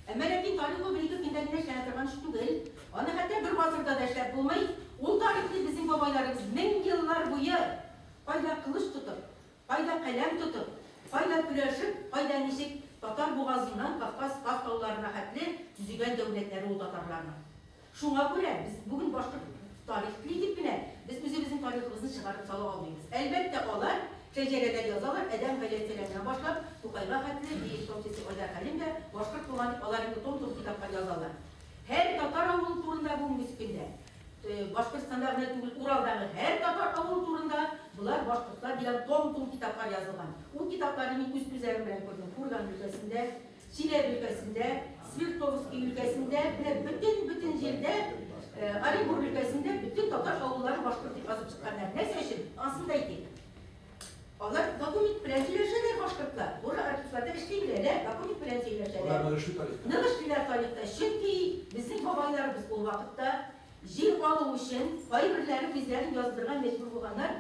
Әмма ләкин тарих ул бер-ике көндә генә эшләнә торган эш түгел. Аны хәтта бер гасырда да эшләп булмый. Ул тарихны безнең бабайларыбыз мең еллар буе кайда кылыч тотып, кайда каләм тотып, кайда көрәшеп, кайда ничек татар бугазыннан Кавказ Каф тауларына хәтле төзегән дәүләтләре ул татарларның. Шуңа күрә без бүген башкорт тарих дип кенә без үзебезнең тарихыбызны чыгарып сала алмыйбыз. Әлбәттә, алар шәҗәрәләр язалар, Адәм галәйһиссәламнән башлап Тукайга хәтле, в том числе Айдар Хәлим дә башкорт булган дип, алар инде том-том китаплар язалар. Һәр татар авылы турында бүгенге көндә, Башкортстанда гына түгел, Уралдагы һәр татар авылы турында болар башкортлар дигән том-том китаплар язылган. Ул китапларны мин үз күзләрем белән күрдем. Курган өлкәсендә, Чиләбе өлкәсендә, Свердловский өлкәсендә, менә бөтен-бөтен җирдә, Оренбург өлкәсендә бөтен татар авыллары башкорт дип язып чыкканнар. Нәрсә өчен? Анысын да әйтик. Алар документ белән сөйләшәләр башкортлар. Бура архивларда эшли беләләр, документ белән сөйләшәләр. Алар нык эшли тарихта. Нык эшлиләр тарихта. Чөнки безнең бабайларыбыз ул вакытта җир алу өчен кайберләре үзләрен яздырырга мәҗбүр булганнар.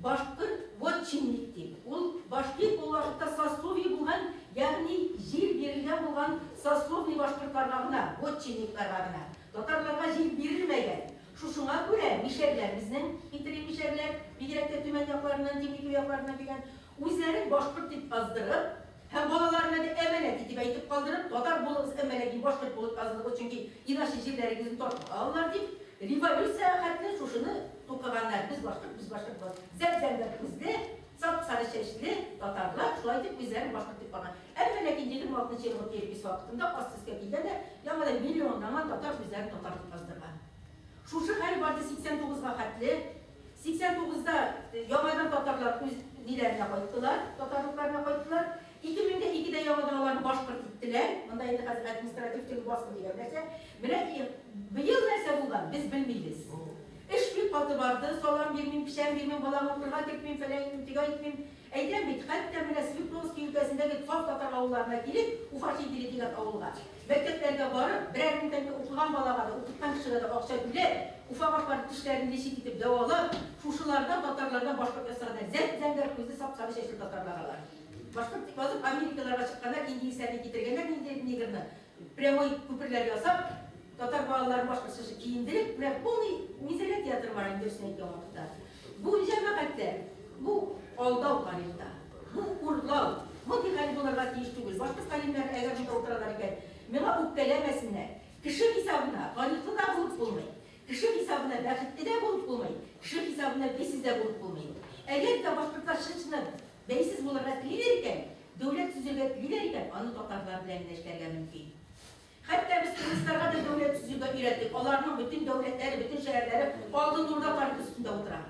Башкорт вотчинник дип. Ул башкир ул вакытта сословие булган, ягъни җир бирелгән булган сословный башкортларга гына, вотчинникларга гына. Татарларга җир бирелмәгән. Шушыңа күрә мишәрләр безнең, хитрый мишәрләр, бигрәк тә Төмән якларыннан, Темников якларыннан килгән, үзләрен башкорт дип аздырып, һәм балаларына да әманәт итеп әйтеп калдырып, татар булыгыз, әмма ләкин башкорт булып аздырыгыз, чөнки иначе җирләрегезне тартып алалар дип, революция хәтле шушыны тукыганнар. Без башкорт, без башкорт булабыз. Зәп-зәңгәр күзле, сап-сары чәчле татарлар шулай итеп үзләрен башкорт дип калган. Әмма ләкин 26 елгы перепись вакытында ас өскә килгәндә, яңадан миллионланган татар үзләрен татар дип аздырган. Шушы хәл барды 89-га хәтле. 89-да яңадан татарлар үз ниләренә кайттылар, татарлыкларына кайттылар. 2002-дә яңадан аларны башкорт иттеләр. Монда инде хәзер административ теге баскы дигән нәрсә. Менә быел нәрсә булган, без белмибез. Эш бик каты барды, салам бирмим, печән бирмим, баламны укырга кертмим, фәлән итмим, төгәл итмим. Әйтәм бит, хәтта менә Свердловский өлкәсендәге саф татар авылларына килеп, Уфа Шигире дигән авылга, мәктәпләргә барып, берәр мең тәңкә укыган балага да, укыткан кешегә дә акча түләп, Уфага барып тешләрен лечить итеп дәвалап, шушылардан татарлардан башкорт ясаганнар. Зәп-зәңгәр күзле сап-сары чәчле татарлар алар. Башкорт дип язып, Америкаларга чыкканнар, индеецләрне китергәннәр, инде негрны прямой күперләр ясап, татар балаларын башкортча киендереп, менә полный Минзәлә театры бар инде дөресен әйткән вакытта. Бу җәмәгатьтә, бу алдау тарихта, бу урлау, мондый хәл булырга тиеш түгел. Башкорт галимнәре әгәр монда утыралар икән, миңа үпкәләмәсеннәр. Кеше хисабына тарихлы да булып булмый. Кеше хисабына бәхетле дә булып булмый. Кеше хисабына бәйсез дә булып булмый. Әгәр дә башкортлар чын-чынлап бәйсез булырга телиләр икән, дәүләт төзергә телиләр икән, аны татарлар белән генә эшләргә мөмкин. Хәтта без урысларга да дәүләт төзергә өйрәттек. Аларның бөтен дәүләтләре, бөтен шәһәрләре Алтын Урда тарихы өстендә утыра.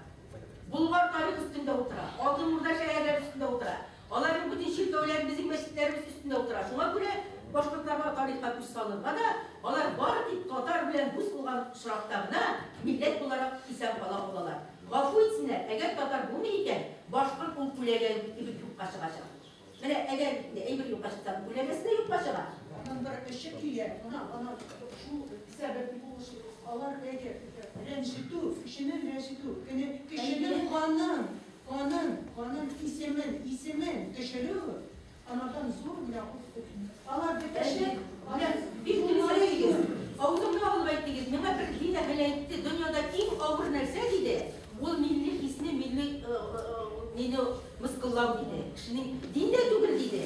Болгар тарих өстендә утыра. Алтын Урда шәһәрләре өстендә утыра. Аларның бөтен чиркәүләре безнең мәчетләребез өстендә утыра. Шуңа күрә башкортларга тарихка күз салырга да, алар бары тик татар белән дус булган очракта гына милләт буларак исән кала алалар. Гафу итсеннәр, әгәр татар булмый икән, башкорт ул күләгә кебек юкка чыгачак. Менә әгәр әйбер юкка чыкса, күләгәсе дә юкка чыга. Аның бер эше килә, ана, ана шул сәбәп булышы, алар әйе, рәнҗетү, кешене рәнҗетү, кешенең канын, канын, канын, исемен, исемен төшерү, анардан зур гына алар бетәчәк. Менә бик дөрес әйттегез. Авызымны алып әйттегез. Миңа бер дин әһеле әйтте, дөньяда иң авыр нәрсә диде, ул милли хисне, милли мине мыскыллау диде. Кешенең дин дә түгел диде.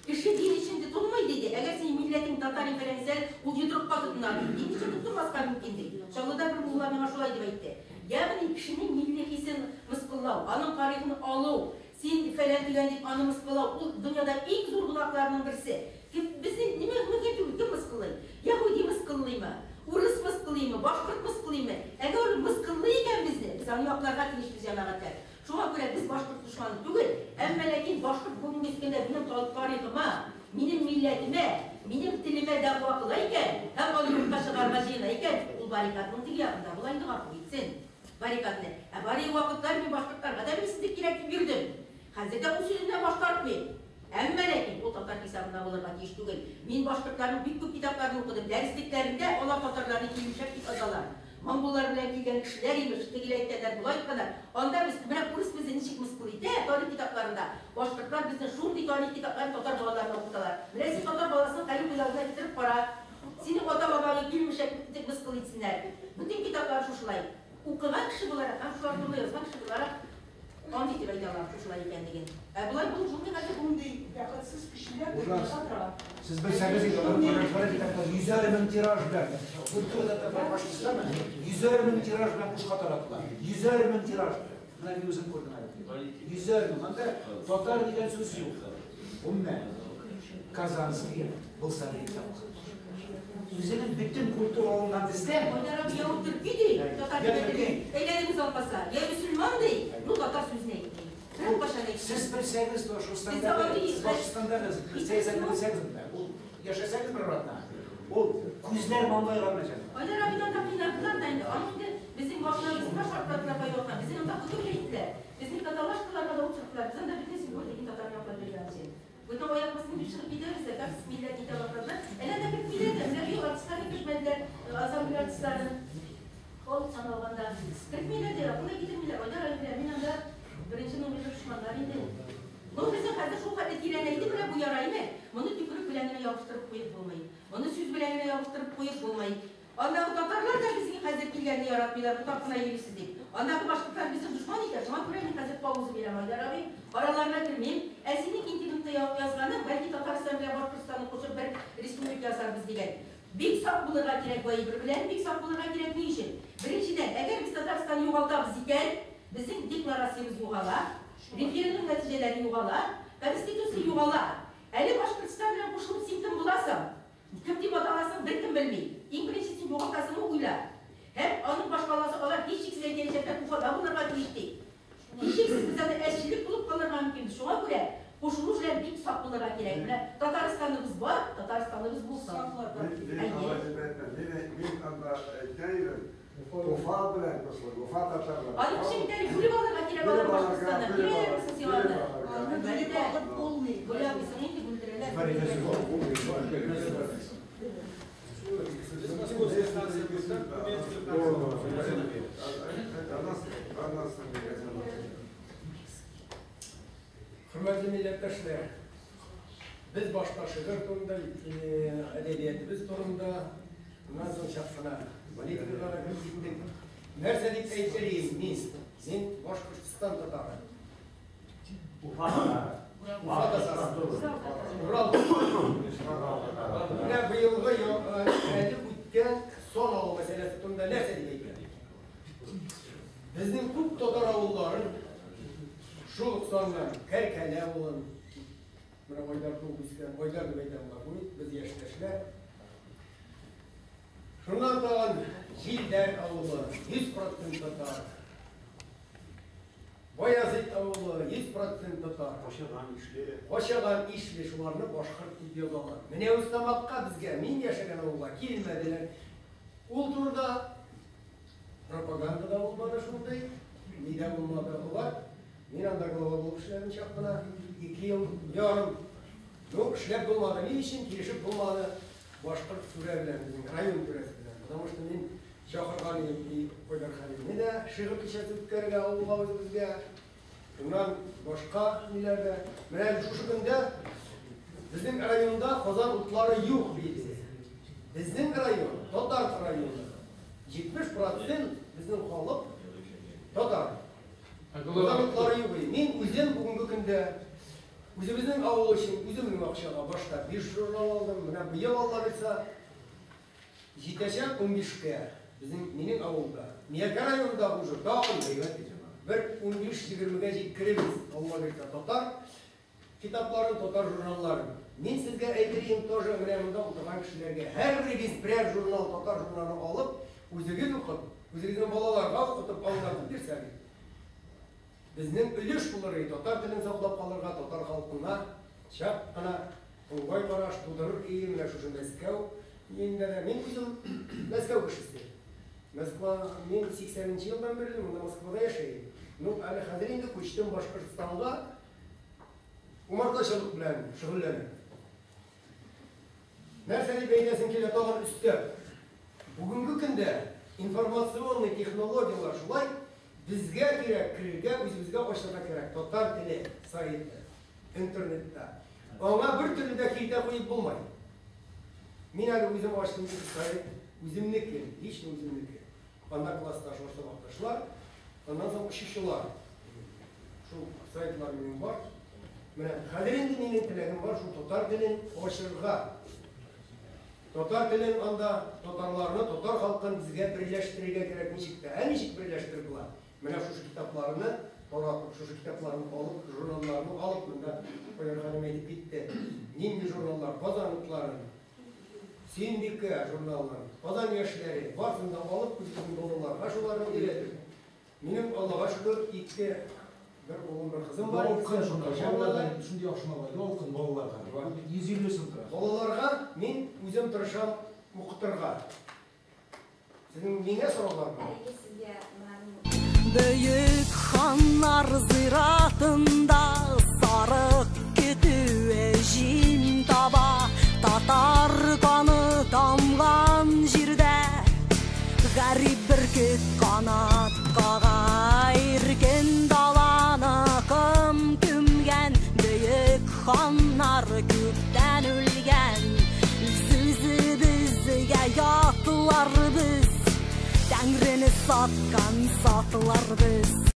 Кеше дин өчен тотынмый диде. Әгәр синең милләтең татар икән, ул йодрыкка тотына ди. Дин өчен тотынмаска мөмкин ди. Чаллыда бер мулла миңа шулай дип әйтте. Ягъни кешенең милли хисен мыскыллау, аның тарихын алу, син фәлән дигән дип аны мыскыллау, ул дөньяда иң зур гөнаһларның берсе. Кем безнең нимә мөмкин түгел, кем мыскыллый? Яһүди мыскыллыймы? Урыс мыскыллыймы? Башкорт мыскыллыймы? Әгәр ул мыскыллый икән безне, без аны якларга тиешбез, җәмәгатьләр. Шуңа күрә без башкорт дошманы түгел, әмма ләкин башкорт бүгенге көндә минем тарихыма, минем милләтемә, минем телемә дәгъва кыла икән, һәм аны юкка чыгарырга җыена икән, ул баррикадның теге ягында була инде, гафу итсен баррикадны. Ә бары вакытлар мин башкортларга да бәйсезлек кирәк дип йөрдем. Хәзер дә ул сүземнән баш тартмыйм. Әмма ләкин ул татар хисабына булырга тиеш түгел. Мин башкортларның бик күп китапларын укыдым. Дәреслекләрендә алар татарларны килмешәк дип язалар. Монголлар белән килгән кешеләр имеш, тегеләй әйткәннәр, болай әйткәннәр. Анда без менә урыс безне ничек мыскыл итә тарих китапларында. Башкортлар безне шундый тарих китапларын татар балаларына укыталар. Менә син татар баласын хәле күз алдына китереп кара. Синең ата-бабаңны килмешәк дип мыскыл итсеннәр. Бөтен китаплар шушылай. Укыган кеше буларак һәм шулар турында язган кеше буларак андый дип әйтә алам шушылай икәнлеген. Ә болай булып булмый хәзер. Шундый бәхетсез кешеләр дөньяда тора. Сез белсәгез инде, алар тиражлары китаплар йөзәр мең тираж белән. Культурада татар Башкортстан йөзәр мең тираж белән бушка таратыла. Йөзәр мең тираж белән. Менә мин үзем күрдем әле. Йөзәр мең. Анда татар дигән сүз юк. Гомумән, Казанский булса да китап. Үзенең бөтен культура алынган бездә. Айдар абый, я ул төрки ди, татар теле. Әйләнегез алмаса, я мөселман ди, ну татар сүзен әйтми. Беркайчан әйтми. Сез белсәгез, Башкортстандагы, Башкортстандагы сәясәтне белсәгез, ул яшәсәгез бер атна, ул күзләр маңгайга менә. Айдар абыйдан да кыйнадылар да инде. Аның инде безнең башына шартлаттылар кайвакытта. Безнең анда хөкем иттеләр. Безнең каталашкаларга да утырттылар. Без анда бөтенесен күрдек, инде татар яклап йөргән өчен. Бөтен аяк басып чыгып китәбез дә, как милләт итә башладылар. Әле дә кертмиләр дә, менә быел артистларны кертмәделәр, ансамбль артистларын. Халык саналганда кертмиләр дә, якын да китермиләр. Айдар абый белән мин анда беренче номерлы дошманнар инде. Ну, безнең хәзер шул хәтле тирәнәйде менә бу яра име? Моны төкерек белән генә ябыштырып куеп булмый. Моны сүз белән генә ябыштырып куеп булмый. Андагы татарлар да безнең хәзер килгәнне яратмыйлар, ботак кына йөрисез дип. Андагы башкортлар безне дошман итә, шуңа күрә мин хәзер пауза бирәм, Айдар абый. Араларына кермим. Ә синең интернетта язганың, бәлки Татарстан белән Башкортстанны кушып бер республика ясарбыз дигән. Бик сак булырга кирәк бу әйбер белән, бик сак булырга кирәк ни өчен? Беренчедән, әгәр без Татарстанны югалтабыз икән, безнең декларациябез югала, референдум нәтиҗәләре югала, конституция югала. Әле Башкортстан белән кушылып син кем буласың? Кем дип аталасың, беркем белми. Иң беренче син югалтасыңны уйла. Һәм аның башкаласы алар һичшиксез әйтәчәкләр, Уфада булырга тиеш ди. Һичшиксез без анда әзчелек булып калырга мөмкин. Шуңа күрә кушылу белән бик сак булырга кирәк. Менә Татарстаныбыз бар, Татарстаныбыз булсын. Мин анда әйткән идем, Уфа белән кушылып, Уфа татарлары. Аның өчен бит әле бүлеп алырга кирәк алар Башкортстаннан. Кирәк сиңа аны. Аны бүлеп алып булмый. Бүлә алмыйсың инде, бүлдерәләр. Хөрмәтле милләттәшләр, без башта шигырь турында, әдәбиятыбыз турында, уннан соң чак кына политикага да кереп киттек. Нәрсә дип әйтер идем мин? Мин Башкортстан татары. Уфа татары. Уфа татары. Урал. Менә быелгы әле үткән сан алу мәсьәләсе турында нәрсә дип әйтер? Безнең күп татар авылларын, шул ук саннан Кәркәлә авылын, менә Айдар туып үскән, Айдар дип әйтәм, гафу ит, без яшьтәшләр. Шуннан тагын Җилдәр авылы, 100% татар. Баязит авылы, 100% татар. Кашаган, Ишле. Кашаган, Ишле, шуларны башкорт дип язалар. Менә Үстамакка безгә, мин яшәгән авылга килмәделәр. Ул турыда пропаганда да булмады шундый, ни дә булмады. Алар, мин анда глава булып эшләдем чак кына, 2 ел ярым. Ну, эшләп булмады. Ни өчен килешеп булмады башкорт түрә белән, безнең район түрәсе белән. Потому что мин чакырган идем и Айдар Хәлилне дә шигырь кичәсе үткәрергә авылга үзебезгә. Шуннан башка ниләр дә. Менә әле шушы көндә безнең районда Казан утлары юк диде. Безнең район, татар районы. 70% безнең халык татар. Казан утлары юк иде. Мин үзем бүгенге көндә үзебезнең авыл өчен үземнең акчага башта 5 журнал алдым. Менә быел Алла бирсә җитәчәк 15-кә безнең минем авылда. Миякә районында уже тагын бер 15-20-гә җиткеребез. Алла бирсә татар китапларын, татар журналларын. Мин сезгә әйтер идем тоже, менә монда утырган кешеләргә, һәрберегез берәр журнал, татар журналы алып, үзегез укып, үзегезнең балаларга укытып, аңлатып бирсәгез, безнең өлеш булыр иде татар телен саклап калырга, татар халкына чак кына уңай караш тудырыр иде менә шушы Мәскәү иендә дә. Мин үзем Мәскәү кешесе. Москва, мин 80 елдан бирле монда Москвада яшәйм. Ну, әле хәзер инде күчтем Башкортстанга, умартачылык белән шөгыльләнәм. Нәрсә дип әйтәсең килә тагын өстәп? Бүгенге көндә информационный технологиялар шулай безгә кирәк, керергә, үзебезгә ачырга кирәк. Татар теле сайты, интернетта. Аңа бер төрле дә киртә куеп булмый. Мин әле үзем ачтым сайт, үземнеке, лично үземнеке. Анда классташлар, сабакташлар, аннан соң очучылар. Шул сайтлар минем бар. Менә хәзер инде минем теләгем бар шул татар телен ачырга. Татар телен анда татарларны, татар халкын безгә берләштерергә кирәк ничек тә. Ә ничек берләштереп була? Менә шушы китапларны таратып, шушы китапларны алып, журналларны алып, монда Айдар ханым әйтеп китте. Нинди журналлар? Казан утларын, Сөембикә журналын, Казан яшьләре, барысын да алып, үзебезнең балаларга шуларны өйрәтеп. Минем Аллага шөкер, ике бер улым, бер кызым бар. Ялкын журнал, балаларга шундый яхшы малай, ялкын балаларга. 150 сум тора. Балаларга мин үзем тырышам укытырга. Сезнең миңа сораулар бар? Бөек ханнар зиратында сарык көтүе җим таба, татар каны тамган җирдә гарип бөркет канат кага, иркен даланы кым күмгән, бөек ханнар күптән үлгән, сүзебезгә ятлар без, Тәңрене саткан сатлар без.